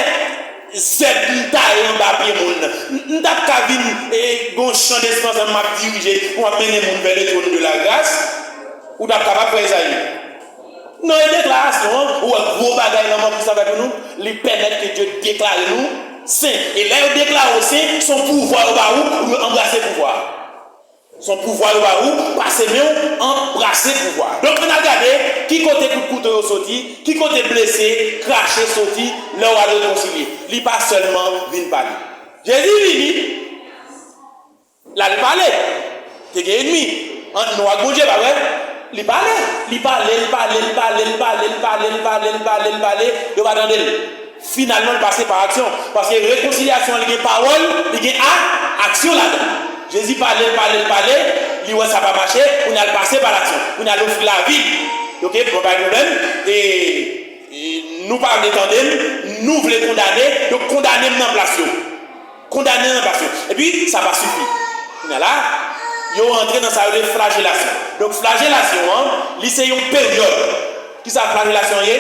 zèb m taye anba pye moun, m, m t ap ka vin, e, gon chan despansè m ap dirije, pou m ap mennen moun vers le trône de la grâce, ou t ap kapab fè sa ye. Non, e deklarasyon an, ou wè gwo bagay lanmò Kris la fè pou nou, li pèmèt ke Dye deklare nou sen. E lè yo deklare w sen, se yon pouvwa yo ba ou, ou dwe anbrase pouvwa a. Se yon pouvwa yo ba ou, pase men w, anbrase pouvwa. Donk, ann al gade ki kote kout kouto yo soti, ki kote blese, krache soti, lè w al rekonsilye. Li pa sèlman vin pale. Jezi vini, l al pale. Te gen ènmi ant nou ak Bondye, pa vre? Li pale. Li pale, li pale, li pale, li pale, li pale, li pale, li pale, li pale, li pale. Yo pa tande l. Finalman, l pase pa aksyon. Paske rekonsilyasyon an, li gen pawòl, li gen a, aksyon ladan l. Jezi pale, l pale, l pale, li wè sa pa mache, kounye a l pase pa laksyon. Kounye a l ofri lavi l. Ok, bon, pa gen pwoblèm. E, e nou pa vle tande m, nou vle kondane, donk kondane m nan plas yo. Kondane nan plas yo. Epi, sa pa sifi. Kounye a la, yo antre nan sa yo rele flajelasyon. Donk, flajelasyon an, li se yon peryòd. Kisa flajelasyon ye?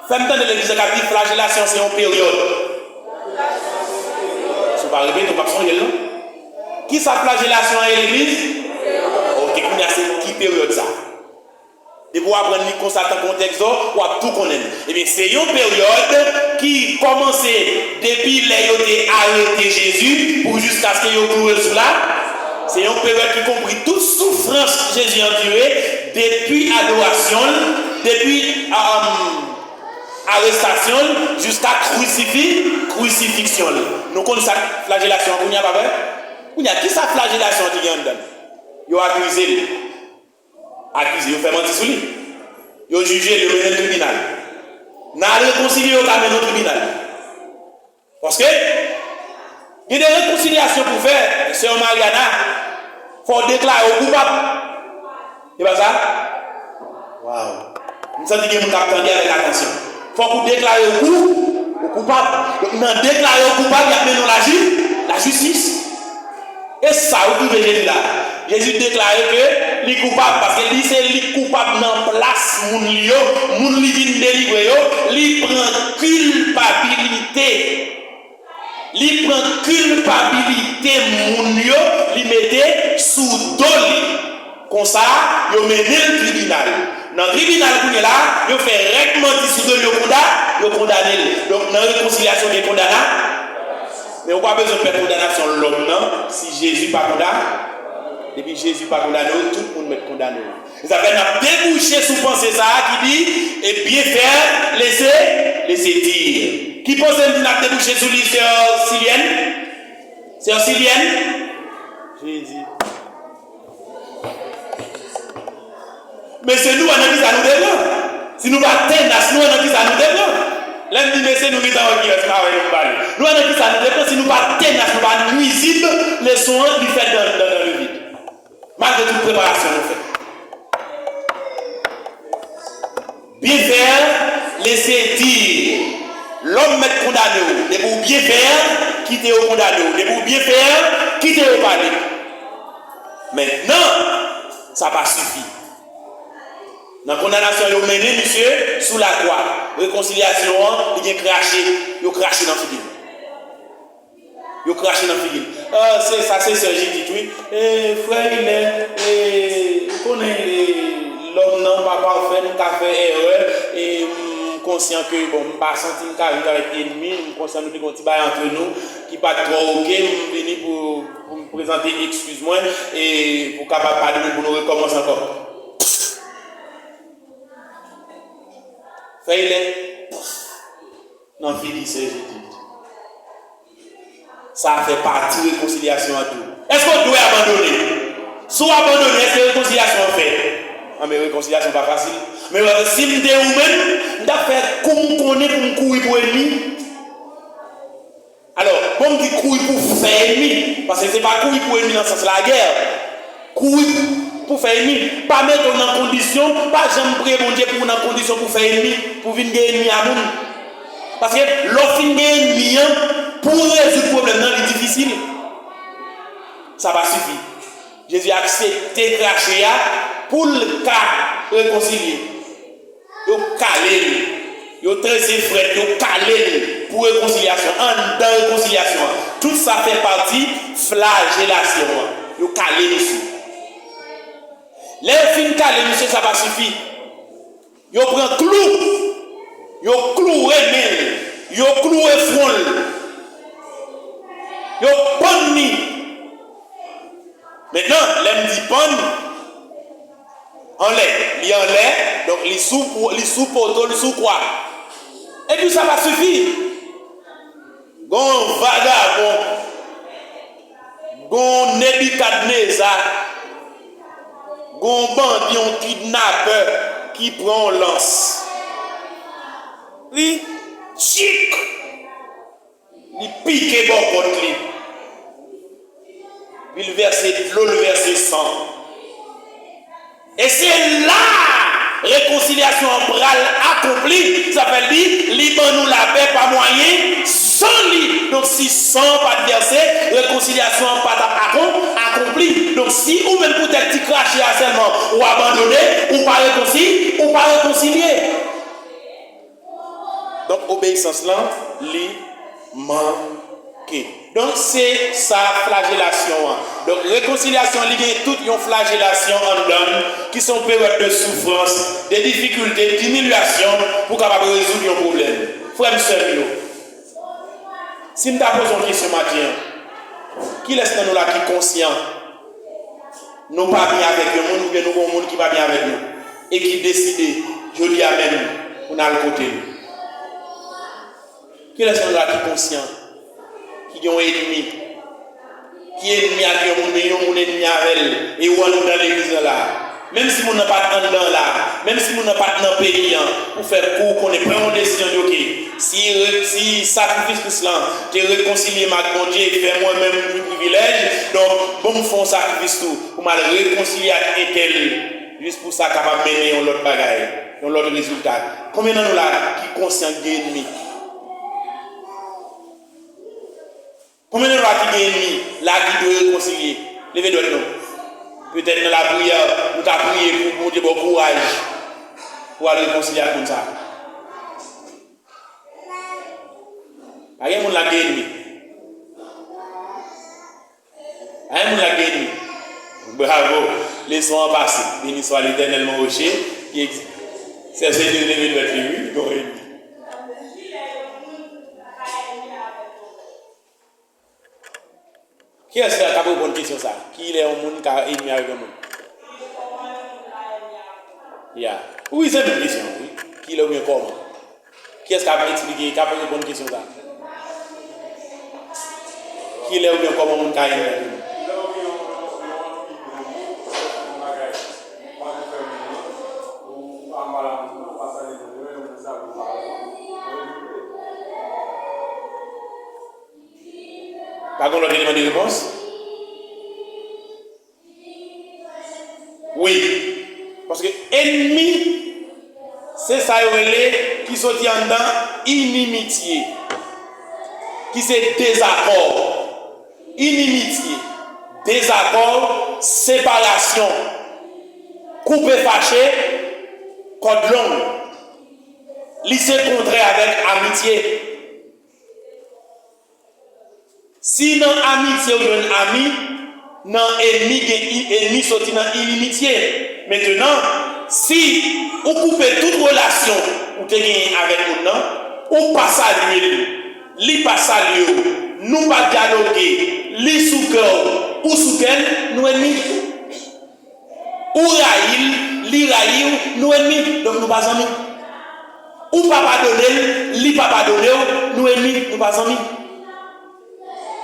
Fè m tande legliz la k ap di flajelasyon se yon peryòd. Si w pa repete, w p ap sonje l, non. Kisa flajelasyon an ye, legliz? Ok, kounye a se ki peryòd sa? Depi w aprann li konsa tankou yon tèks dò, w ap tou konnen l. Ebyen, se yon peryòd ki kòmanse depi lè yo te arete Jezi pou jiskaske yo kloure l sou la. Se yon peryòd ki konpri tout soufrans Jezi andire, depi adorasyon l, depi, um, arestasyon l, jiska krisifi-, krisifiksyon l. Nou konn sa k flajelasyon an kounye a, pa vre? Kounye a, kisa flajelasyon an te gen anndan l? Yo akize l. Akize, yo fè manti sou li. Yo jije l, yo mennen l tribinal. Nan al rekonsilye, yo ka mennen w tribinal. Paske, gen de rekonsilyasyon pou fè, sè Mariana, fò w deklare w koupab. E pa sa? Waw. M santi gen moun k ap tande avèk atansyon. Fòk ou deklare w kou-, ou koupab. Donk, nan deklare w koupab, y ap mennen w laji-, lajistis. E sa ou twouve Jezi la? Jezi deklare ke li koupab, paske li se li k koupab nan plas moun li yo, moun li vin delivre yo, li pran kilpabilite. Li pran kilpabilite moun yo, li mete sou do li. Konsa, yo mennen l tribinal. Nan tribinal kounye la, yo fè rèk manti sou do l, yo konda-, yo kondane l. Donk, nan rekonsilyasyon, gen kondana-, men ou pa bezwen pè kondanasyon lòm nan, si Jezi pa konda-, depi Jezi pa kondane w, tout moun mèt kondane w. Se sa fè n ap debouche sou panse sa a ki di, e bien faire, laisser, laisser dire. Ki panse n ap debouche sou li, sè Silièn? Sè Silièn? Jezi. Mesye, nou wè nan kisa nou te pran. Si nou pa tenas, nou wè nan kisa nou te pran. Lè m di mesye, nou gentan wè kiyès m pa wè nou pale. Nou wè nan kisa nou te pran, si nou pa tenas, nou pa nwizib, leson an, li fèt dan, dan, dan le vide. Malgre tout preparasyon nou fè. Bien faire, laisser dire. Lòm mèt kondane w. Depi w bien fè, kite yo kondane w. Depi w bien fè, kite yo pale. Mentnan, sa pa sifi. Nan kondanasyon, yo mennen misye sou lakwa. Rekonsilyasyon an, li gen krache. Yo krache nan figi l. Yo krache nan figi l. Ah, se sa, se sè Jidit, wi. E, frè Ilè, e, ou konnen, e, lòm nan pa pafè, nou ka fè erè. E, m konsyan ke, bon, m pa santi m ka viv avèk ènmi. M konsyan nou te gen yon ti bagay antre nou ki pa t twò oke. M vini pou, pou m prezante ekskiz mwen e pou kapab padone, pou nou rekòmanse ankò. Frè Ilè, nan figi sè Jidit. Sa fè pati rekonsilyasyon an tou. Èske w dwe abandone? Si w abandone, èske rekonsilyasyon an fèt? Anben, rekonsilyasyon pa fasil. Men si m te ou menm, m t ap fè kou m konnen pou m kouri pou ènmi. Alò, bon, m di kouri pou fè ènmi, paske se pa kouri pou ènmi nan sans lagè. Kouri pou fè ènmi. Pa mete w nan kondisyon, pa janm priye Bondye pou w nan kondisyon pou fè ènmi, pou vin gen ènmi a moun. Paske lè w fin gen ènmi an, pou w rezoud pwoblèm nan, li difisil. Sa pa sifi. Jezi aksepte krache a pou l ka rekonsilye. Yo kale l. Yo trese frèt, yo kale l pou rekonsilyasyon. Anndan rekonsilyasyon an, tout sa fè pati flajelasyon an. Yo kale misye. Lè yo fin kale misye, sa pa sifi. Yo pran klou, yo kloure men l, yo kloure fwon l, yo pann Mentnan, lè m di pann, anlè, li anlè, donk li sou, li sou poto, li sou kwa. Epi sa pa sifi. Gon vagabon, gon Nebikadneza, gon bandi, yon kidnapè ki pran yon lans. Li tchik! Li pike bò kòt li. Epi l vèse dlo, l vèse san. E se la rekonsilyasyon an pral akonpli. Sa fè l di, li ban nou lapè pa mwayen san li. Donk, si san an pa t vèse, rekonsilyasyon an pa t ap akon-, akonpli. Donk, si ou menm poutèt ti krache a sèlman, ou abandone, ou pa rekonsi-, ou pa rekonsilye. Donk, obeyisans lan, li manke. Donk, se sa flajelasyon an. Donk, rekonsilyasyon, li gen tout yon flajelasyon anndan l, ki se yon peryòd de soufrans, de difikilte, dimilyasyon, pou kapab rezoud yon pwoblèm. Frè m, sè m yo, si m ta poze yon kesyon maten an, kilès nan nou la ki konsyan nou pa byen avèk yon moun, oubyen nou gen yon moun ki pa byen avèk nou, e ki deside, jodi a menm, pou n al kote l? Kilès nan nou la ki konsyan, ki gen yon ènmi, ki ènmi ak yon moun, men yon moun ènmi avè l, e ou anndan legliz lan la? Menm si moun nan pa t anndan la, menm si moun nan pa t nan peyi an, pou fè kou konnen, pran yon desizyon, di, oke, si, si sakrifis Kris lan te rekonsilye m ak Bondye, fè mwen menm m jwi privilèj, donk, bon, m fè yon sakrifis tou, pou m al rekonsilye ak entèl, jis pou sa kapab mennen yon lòt bagay, yon lòt rezilta. Konbyen nan nou la ki konsyan ki gen ènmi? Konbyen nan nou la ki gen ènmi la ki dwe rekonsilye? Leve dwèt nou. Petèt nan lapriyè, nou ta priye pou Bondye ba w kouraj pou w al rekonsilye ak moun sa a. Pa gen moun la ki gen ènmi. Pa gen moun la ki gen ènmi. Bravo. Leson an pase. Béni soit l'Éternel, mon rocher, qui exi-, se, se leve dwèt li, wi, li gen ènmi. Kiyès k ap reponn kesyon sa a? Kilè yon moun ka ènmi avèk yon moun? Ya. Wi, se menm kesyon an, wi. Kilè oubyen kòman? Kiyès k ap eksplike, k ap reponn kesyon sa a? Kilè oubyen kòman moun ka ènmi avèk yon moun? Pa gen lòt eleman de repons? Wi. Paske ènmi, se sa yo rele, ki soti anndan inimitye, ki se dezakò. Inimitye, dezakò, separasyon, koupe fache, kòd long. Li se kontrè avèk amitye. Si nan amitye ou jwenn ami, nan ènmi gen i-, ènmi soti nan inimitye. Mentnan, si ou koupe tout relasyon ou te genyen avèk moun nan, ou pa salye l, li pa salye w, nou pa dyaloge, li sou kè w, ou sou kè l, nou ènmi. Ou rayi l, li rayi w, nou ènmi, donk nou pa zanmi. Ou pa padone l, li pa padone w, nou ènmi, nou pa zanmi.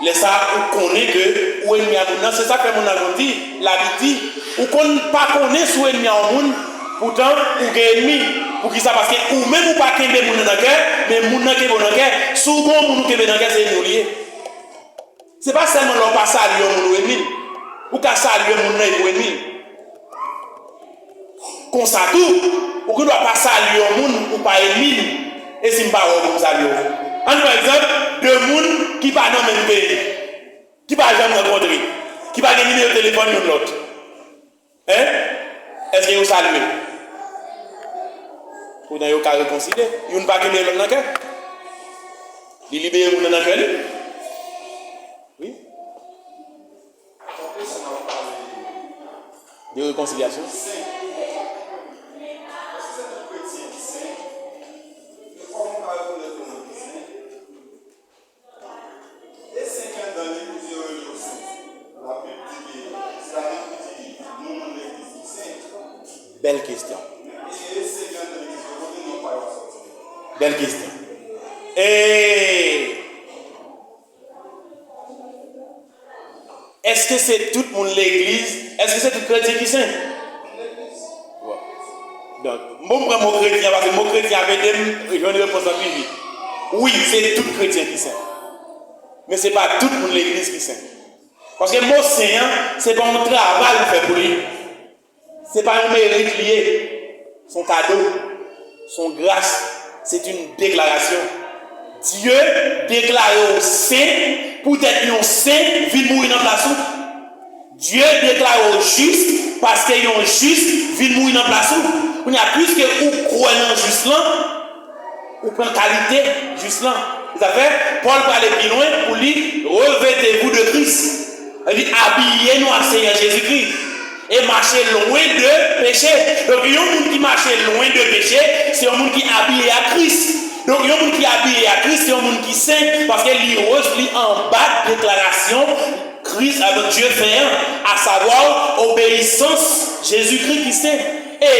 Lè sa a, ou konnen ke ou ènmi a moun nan. Se sa k fè moun nan konn di, Labib di, ou konn pa konnen si w ènmi a yon moun, poutan ou gen ènmi. Poukisa? Paske ou menm ou pa kenbe moun nan nan kè, men moun nan kenbe w nan kè. Si w gen yon moun ou kenbe nan kè, se ènmi w li ye. Se pa sèlman lè w pa salye yon moun ou ènmi l. Ou ka salye moun nan epi w ènmi l. Konsa tou, ou gen dwa pa salye yon moun ou pa ènmi l, e si m pa wè w pou m salye w? Ann pran egzanp de moun ki pa nan menm peyi, ki pa janm rankontre, ki pa gen nimewo telefòn youn lòt. Hein? Èske yo salye? Poutan yo ka rekonsilye. Youn pa kenbe lòt nan kè. Li libere moun nan nan kè li. Wi. De rekonsilyasyon. Legliz yo rele yo sen. Labib di ke si Labib ki di nou moun legliz ki sen. Bèl kesyon. E, e sen ki anndan legliz yo, kote non pa yo soti? Bèl kesyon. E èske se tout moun legliz? Èske se tout kretyen ki sen? Bon. Donk, bon, m pran mo kretyen paske mo kretyen ap ede m jwenn repons lan pi vit. Wi, se tout kretyen ki sen. Men se pa tout moun legliz ki sen. Paske mo sen an, se pa yon travay ou fè pou li. Se pa yon merit li ye. Se yon kado. Se yon gras. Se yon deklarasyon. Dye deklare w sen poutèt yon sen vin mouri nan plas ou. Dye deklare w jis paske yon jis vin mouri nan plas ou. Kounye a, piske ou kwè nan jis lan, ou pran kalite jis lan. Se sa k fè Pòl prale pi lwen pou li revêtez-vous de Christ. Li di, abiye nou ak Senyè Jezikri. E mache lwen de peche. Donk, yon moun ki mache lwen de peche, se yon moun ki abiye ak Kris. Donk, yon moun ki abiye ak Kris, se yon moun ki sen, paske li re-, li anba deklarasyon Kris, avèk Dye fè an, asavwa obeyisans Jezikri ki sen. E,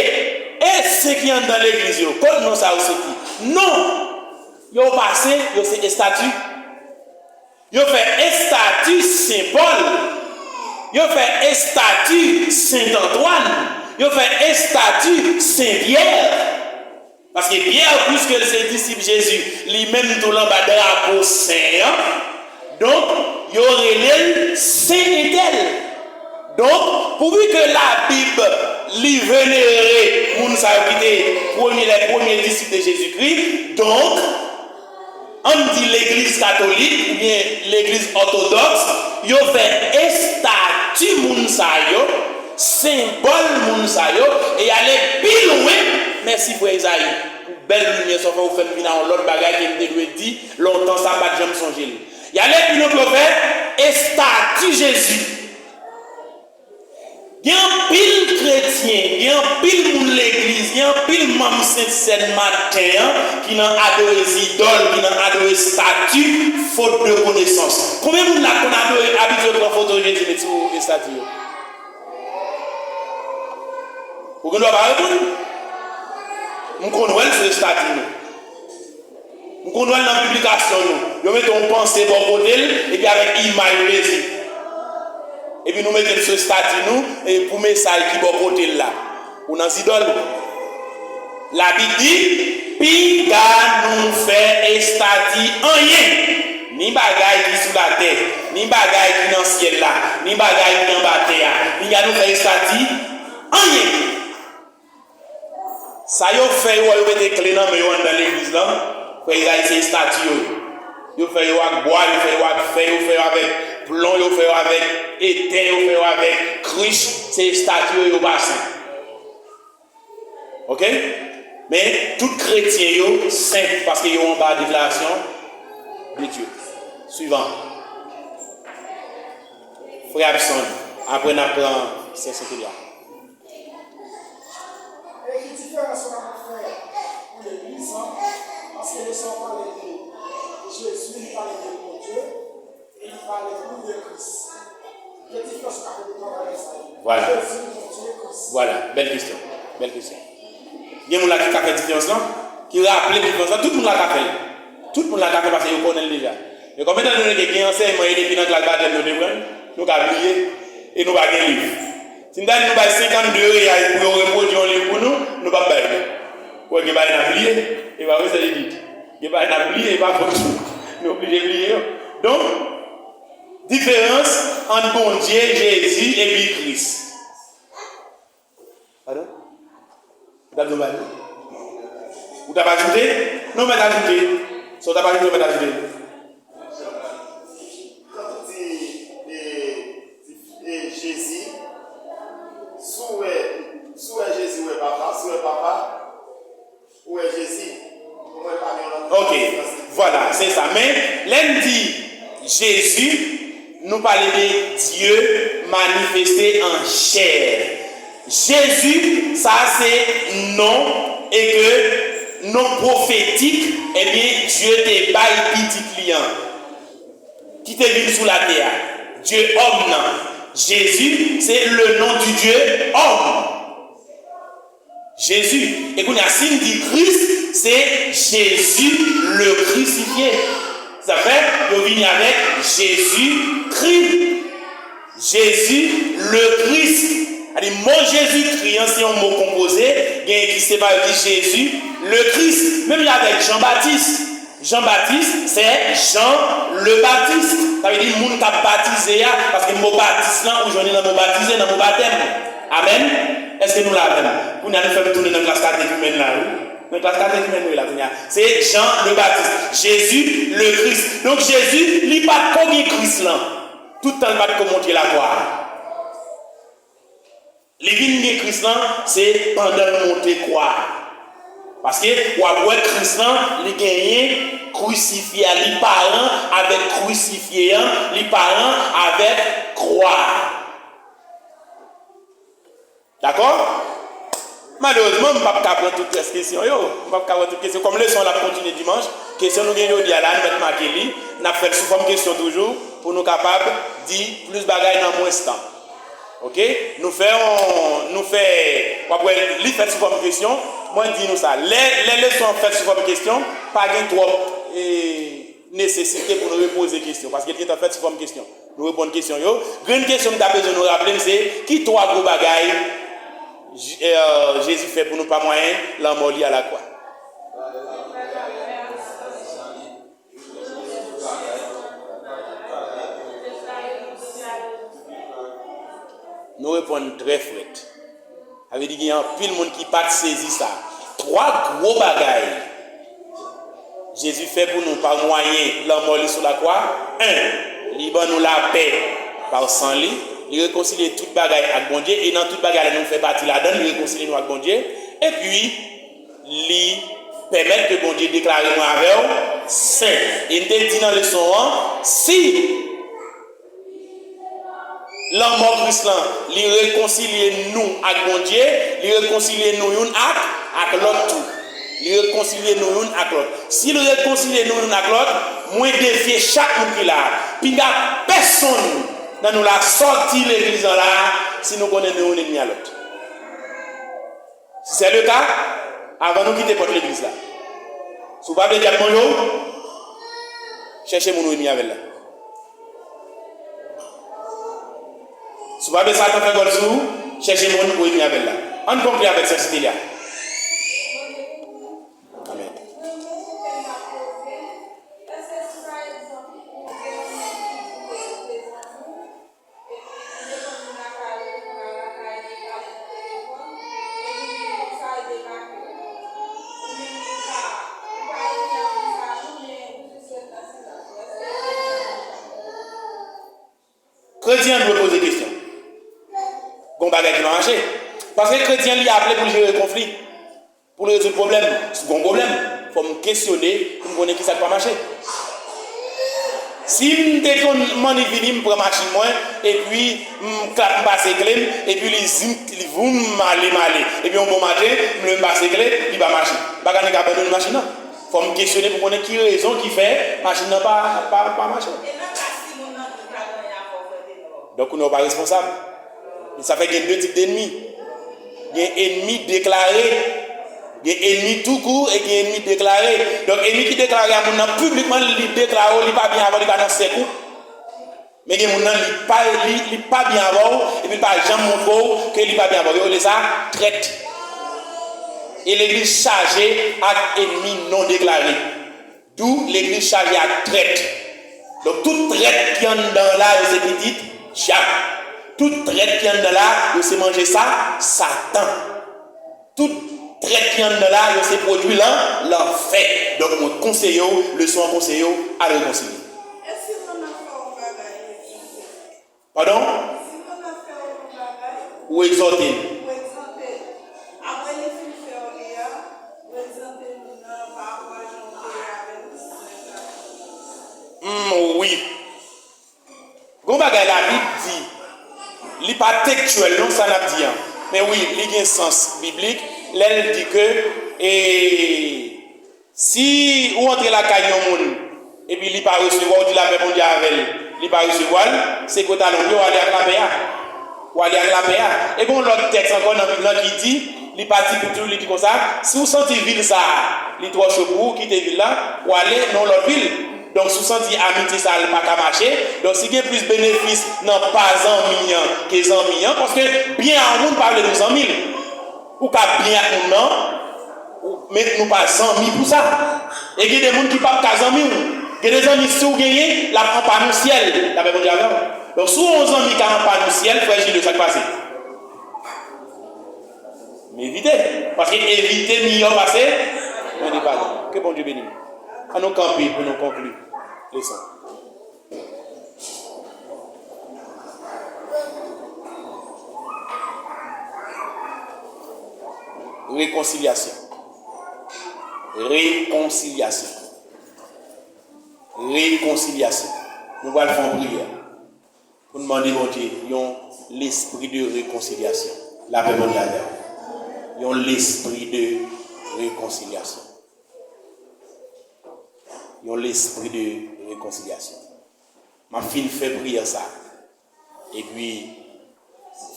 e sen ki anndan legliz yo, kot non sa yo soti? Non! Yo pa sen, yo se estati. Yo fè estati Sen Pòl. Yo fè estati Sen Antwàn. Yo fè estati Sen Pyè. Paske Pyè, piske l se disip Jezi, li menm tou l anba drapo sen an. Donk, yo rele l Sen Entèl. Donk, pouvi ke Labib li venere moun sa yo ki te premye, les premiers disciples de Jésus-Christ, donk, ann di legliz katolik oubyen legliz òtodòks, yo fè estati moun sa yo, senbòl moun sa yo, e y ale pi lwen. Mèsi, frè Ezayi, pou bèl limyè sa w fè, ou fè m vin a yon lòt bagay ke m te dwe di lontan sa, m pa t janm sonje l. Y ale pi lwen pou yo fè estati Jezi. Gen anpil kretyen, gen anpil moun legliz, gen anpil manm Sent Sèn maten an ki nan adore zidòl, ki nan adore estati, fot de konesans. Konbyen moun la konn adore, abitye pran foto Jezi met sou estati yo? Ou gen dwa pa reponn. M konn wè l sou estati nou. M konn wè l nan piblikasyon nou. Yo mete yon panse bò kote l, epi avèk imaj Jezi. Epi nou mete l sou estati nou, e pou mesaj ki bò kote l la. Ou nan zidòl ou. Labib di, piga nou fè estati anyen. Ni bagay ki sou latè, ni bagay ki nan syèl la, ni bagay ki anba tè a. Piga nou fè estati anyen. Sa yo fè yo, yo mete kle nan men yo anndan legliz lan, frè Izay, se estati yo ye. Yo fè yo ak bwa, yo fè yo ak fè, yo fè yo avèk plon, yo fè yo avèk etè, yo fè yo avèk krich, se estati yo ye, yo pa sen. Oke? Men, tout kretyen yo sen paske yo anba deklarasyon de Dye. Swivan. Frè Abson, apre n ap pran sè Sentelya. E ki diferans sa ka fè pou legliz lan? Paske lè sa w pale de Jezi, li pale de Bondye, e li pale tou de Kris. Ki diferans sa ka fè pou travay sa yo? Vwala. Jezi, Bondye, Kris. Vwala, bèl kesyon. Bèl kesyon. Gen moun la ki ka fè diferans lan, ki raple diferans lan, tout moun la ka fè l. Tout moun la ka fè l paske yo konnen l deja. Men kòm etan done ke gen ansèyman e depi nan klas batèm nou te pran l, nou ka bliye, e nou pa gen liv. Si n ta di nou bay senkannde reyal pou yo repwodui yon liv pou nou, nou p ap bay li. Ou wè gen bagay n ap bliye, e pa vre, sè Jidit? Gen bagay n ap bliye, e pa fòt ou. Nou oblije bliye yo. Donk, diferans ant Bondye, Jezi, epi Kris. Padon? Ou t ap di yon bagay? Ou t ap ajoute? Non, mèt ajoute. Sa w t ap ajoute, ou mèt ajoute. Kan ou di, e, di, e, Jezi, si w wè, si w wè Jezi, w wè Papa, si w wè Papa, ou wè Jezi. Ou wè pa gen yon lòt. Ok, vwala, se sa. Men, lè n di Jezi, nou pale de Dye manifeste an chè. Jezi, sa se non, e ke non pwofetik, ebyen, Dye te bay pitit li an. ki te vin sou latè a. Dye òm nan. Jezi, se le nom du Dieu homme. Jezi. E kounye a, si n di Kris, se Jezi le crucifié. Sa fè, yo vini avèk Jezi Kri. Jezi le Kris. Sa di, mo Jezikri an, se yon mo konpoze, genyen ki separe, ki Jezi le Kris. Menm jan avèk Jan Batis. Jan Batis, se Jan le Batis. Sa vle di moun k ap batize a, paske mo batis lan, ou jwenn li nan mo batize, nan mo batèm. Amèn? Èske nou la avè m? Kounye a, nou fè m tounen nan klas katekimèn la, wi. Nan klas katekimèn, nou ye la, kounye a. Se Jan le Batis. Jezi le Kris. Donk, Jezi, li pa t ko gen Kris lan. Tout tan, li pa t ko monte lakwa a. Li vin gen Kris lan, se pandan l monte kwa a. Paske w ap wè Kris lan, li genyen krisifye a, li paran avèk krisifye an, li paran avèk kwa a. Dakò? Malerezman, m p ap ka pran tout rès kesyon yo. M p ap ka pran tout kesyon. Kòm leson an ap kontinye dimanch, kesyon nou gen jodi a la, nou mèt make li. N ap fè l sou fòm kesyon toujou, pou nou kapab di plis bagay nan mwens tan. Oke? Nou fè yon, nou fè, w ap wè, li fèt sou fòm kesyon. Mwen di nou sa, lè, lè leson an fèt sou fòm kesyon, pa gen twòp, e, nesesite pou nou repoze kesyon, paske l gentan fèt sou fòm kesyon. Nou reponn kesyon yo. Grenn kesyon m ta bezwen nou raple m se, ki twa gwo bagay Je-, e, Jezi fè pou nou pa mwayen lanmò li alakwa? Nou reponn trè frèt. Sa vle di gen anpil moun ki pa t sezi sa. Twa gwo bagay Jezi fè pou nou pa mwayen lanmò li sou lakwa. En, li ban nou lapè pa san li. Li rekonsilye tout bagay ak Bondye. E nan tout bagay la, nou fè pati ladan l. Li rekonsilye nou ak Bondye. Epi, li pèmèt ke Bondye deklare mwen avè w sen. E n te di nan leson an, si lanmò Kris lan, li rekonsilye nou ak Bondye, li rekonsilye nou youn ak, ak lòt tou. Li rekonsilye nou youn ak lòt. Si l rekonsilye nou youn ak lòt, mwen defye chak moun ki la a. Pinga pèsonn nan nou la sòti legliz lan la a, si nou konnen nou youn enmi a lòt. Si se le ka, avan nou kite pòt legliz la, si w pa vle dyab manje w, chèche moun ou enmi avè l la. Si w pa vle Satan fè gòl sou ou, chèche moun ou enmi avè l la. Ann konkli avèk sè Siteli a. Amèn. Kretyen an dwe poze kesyon. Gon bagay ki pa mache. Paske kretyen li aple pou l jere konfli. Pou l rezoud pwoblèm, si gon pwoblèm, fò m kesyone pou m konnen kisa k pa mache. Si m te konn manniv vini, m pran machin mwen, epi m klap, m pase kle m, epi li zin, li voum, m ale, m ale. Epi yon bon maten, m leve, m pase kle, li pa mache. M pa ka nèk abandone machin nan. Fò m kesyone pou konnen ki rezon ki fè machin nan pa, pa, pa mache. Donk, ou pa responsab. Sa fè gen de tip de enmi. Gen enmi deklare. Gen enmi toukou e gen enmi deklare. Donk, enmi ki deklare a, moun nan piblikman, li deklare w, li pa byen avè w, li pa nan sèk ou. Men gen moun nan, li pa, li, li pa byen avè w, epi li pa janm montre w ke li pa byen avè w. Yo rele sa trèt. E legliz chaje ak enmi non deklare. Dou legliz chaje ak trèt. Donk, tout trèt ki anndan la, yo se pitit dyab. Tout trèt ki anndan la, yo se manje sa, Satan. Tout trèt ki anndan la, yo se pwodui lan, lanfè. Donk, mwen konseye w, leson an konseye w, al rekonsilye. E si moun nan fè w yon bagay, Padon? Si moun nan fè w yon bagay, ou egzòte l. Ou egzòte l. Apre li fin fè w li a, ou egzòte moun nan pa rapò a jan w te ye avè l, ou di sa. Hmm, wi. Gon bagay Labib di, li pa tekstyèl non, sa n ap di an. Men wi, li gen sans biblik, lè l di ke, e, si ou antre lakay yon moun, epi li pa resevwa, ou di lapè Bondye avè l, li pa resevwa l, se ke w t al yon pye, w ale ak lapè a. W ale ak lapè a. E gen yon lòt tèks ankò nan Bib lan ki di, li pa tipik tou, li di konsa, si w santi vil sa a, li twò cho pou ou, kite vil la, w ale nan yon lòt vil. Donk, si w santi amitye sa a, li pa ka mache, donk, si gen plis benefis nan pa zanmi an ke zanmi an, paske byen a yon moun pa vle di w zanmi l. Ou ka byen ak moun nan, ou, men nou pa zanmi pou sa. E gen de moun ki p ap ka zanmi w. Gen de zanmi, si w genyen, l ap anpàn ou syèl. Lapè Bondye avè w. Donk, si w yon zanmi ka anpàn ou syèl, frè Jile, sa k pase? M evite. Paske evite miyò pase mande padon. Ke Bondye beni nou. An nou kanpe pou nou konkli leson. Rekonsilyasyon. Rekonsilyasyon. Rekonsilyasyon. Nou pral fè yon priyè pou n mande Bondye yon lespri de rekonsilyasyon. Lapè Bondye avè w. Yon lespri de rekonsilyasyon. Yon lespri de rekonsilyasyon. M ap fin fè priyè sa. Epi,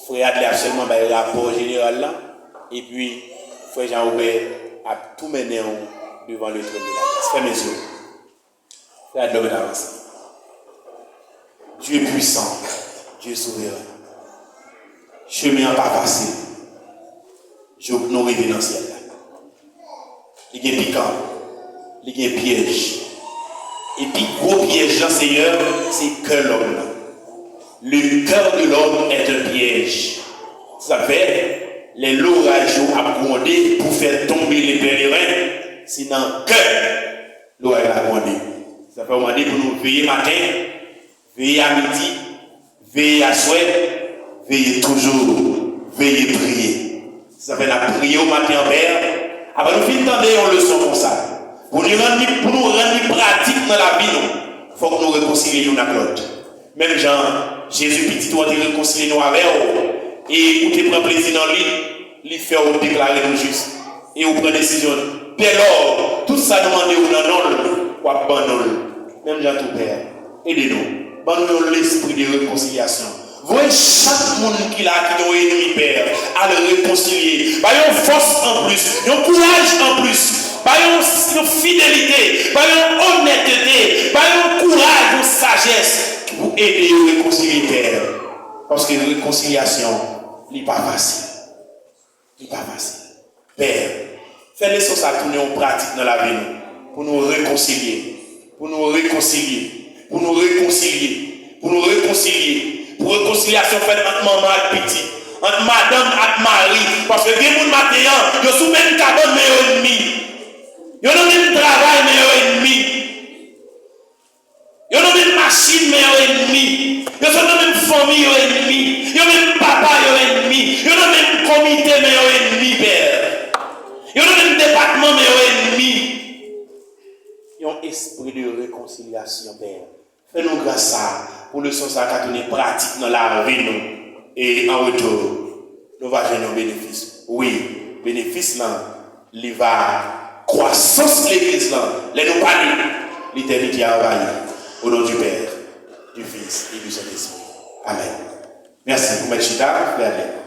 frè Adley ap sèlman bay rapò jeneral la. Epi, frè Jean Robert ap tou mennen w devan le tròn de la gras. Fèmen zye w. Frè Adley, w mèt avanse. Dye pwisan, Dye souveren. Chemen an pa fasil. Jouk nou rive nan syèl la. Li gen pikan, li gen pyèj. E pi gwo pyèj lan, Senyè, se kè lòm nan. Le cœur de l'homme est un piège. Sa fè, lè loraj yo ap gwonde pou fè tonbe le pèleren, se nan kè loraj la gwonde. Sa fè w mande pou nou veye maten, veye a midi, veye aswè, veye toujou, veye priye. Se sa fè n ap priye w maten an, Pè. Apre nou fin tande yon leson konsa, pou nou rann li, pou nou rann li pratik nan lavi nou, fòk nou rekonsilye youn ak lòt. Menm jan Jezi, Pitit ou an, te rekonsilye nou avè w, e ou te pran plezi nan li, li fè w deklare nou jis. E ou pran desizyon. Dèlò, tout sa nou mande w nan non l, w ap ban nou l. Menm jan tou, Pè, ede nou. Ban nou yon lespri de rekonsilyasyon. Voye chak moun ki la, ki gen yon enmi, Pè, al rekonsilye. Ba yo fòs anplis, yon kouraj anplis. Ba yo yon, yon fidelite, ba yo yon onètete, ba yo yon kouraj, yon sajès pou ede yo rekonsilye, Pè. Paske rekonsilyasyon, li pa fasil. Li pa fasil. Pè, fè leson sa tounen yon pratik nan lavi nou. Pou nou rekonsilye. Pou nou rekonsilye. Pou nou rekonsilye. Pou nou rekonsilye. Pou rekonsilyasyon fèt ant manman ak pitit. Ant madanm ak mari. Paske gen moun maten an, yo sou menm kabann, men yo enmi. Yo nan menm travay, men yo enmi. Yo nan menm machin, men yo enmi. Yo sot nan menm fanmi, yo enmi. Yo menm papa, yo enmi. Yo nan menm komite, men yo enmi, Pè. Yo nan menm depatman, men yo enmi. Yon espri de rekonsilyasyon, Pè. Fè nou gras sa, pou leson sa ka tounen pratik nan lavi nou. E an retou, nou va jwenn yon benefis. Wi, benefis lan, li va, kwasans legliz lan, lè nou pa li, letènite a va li. Au nom du Père, du Fils et du Saint-Esprit. Amen. Mèsi. Ou mèt chita, frè Adley.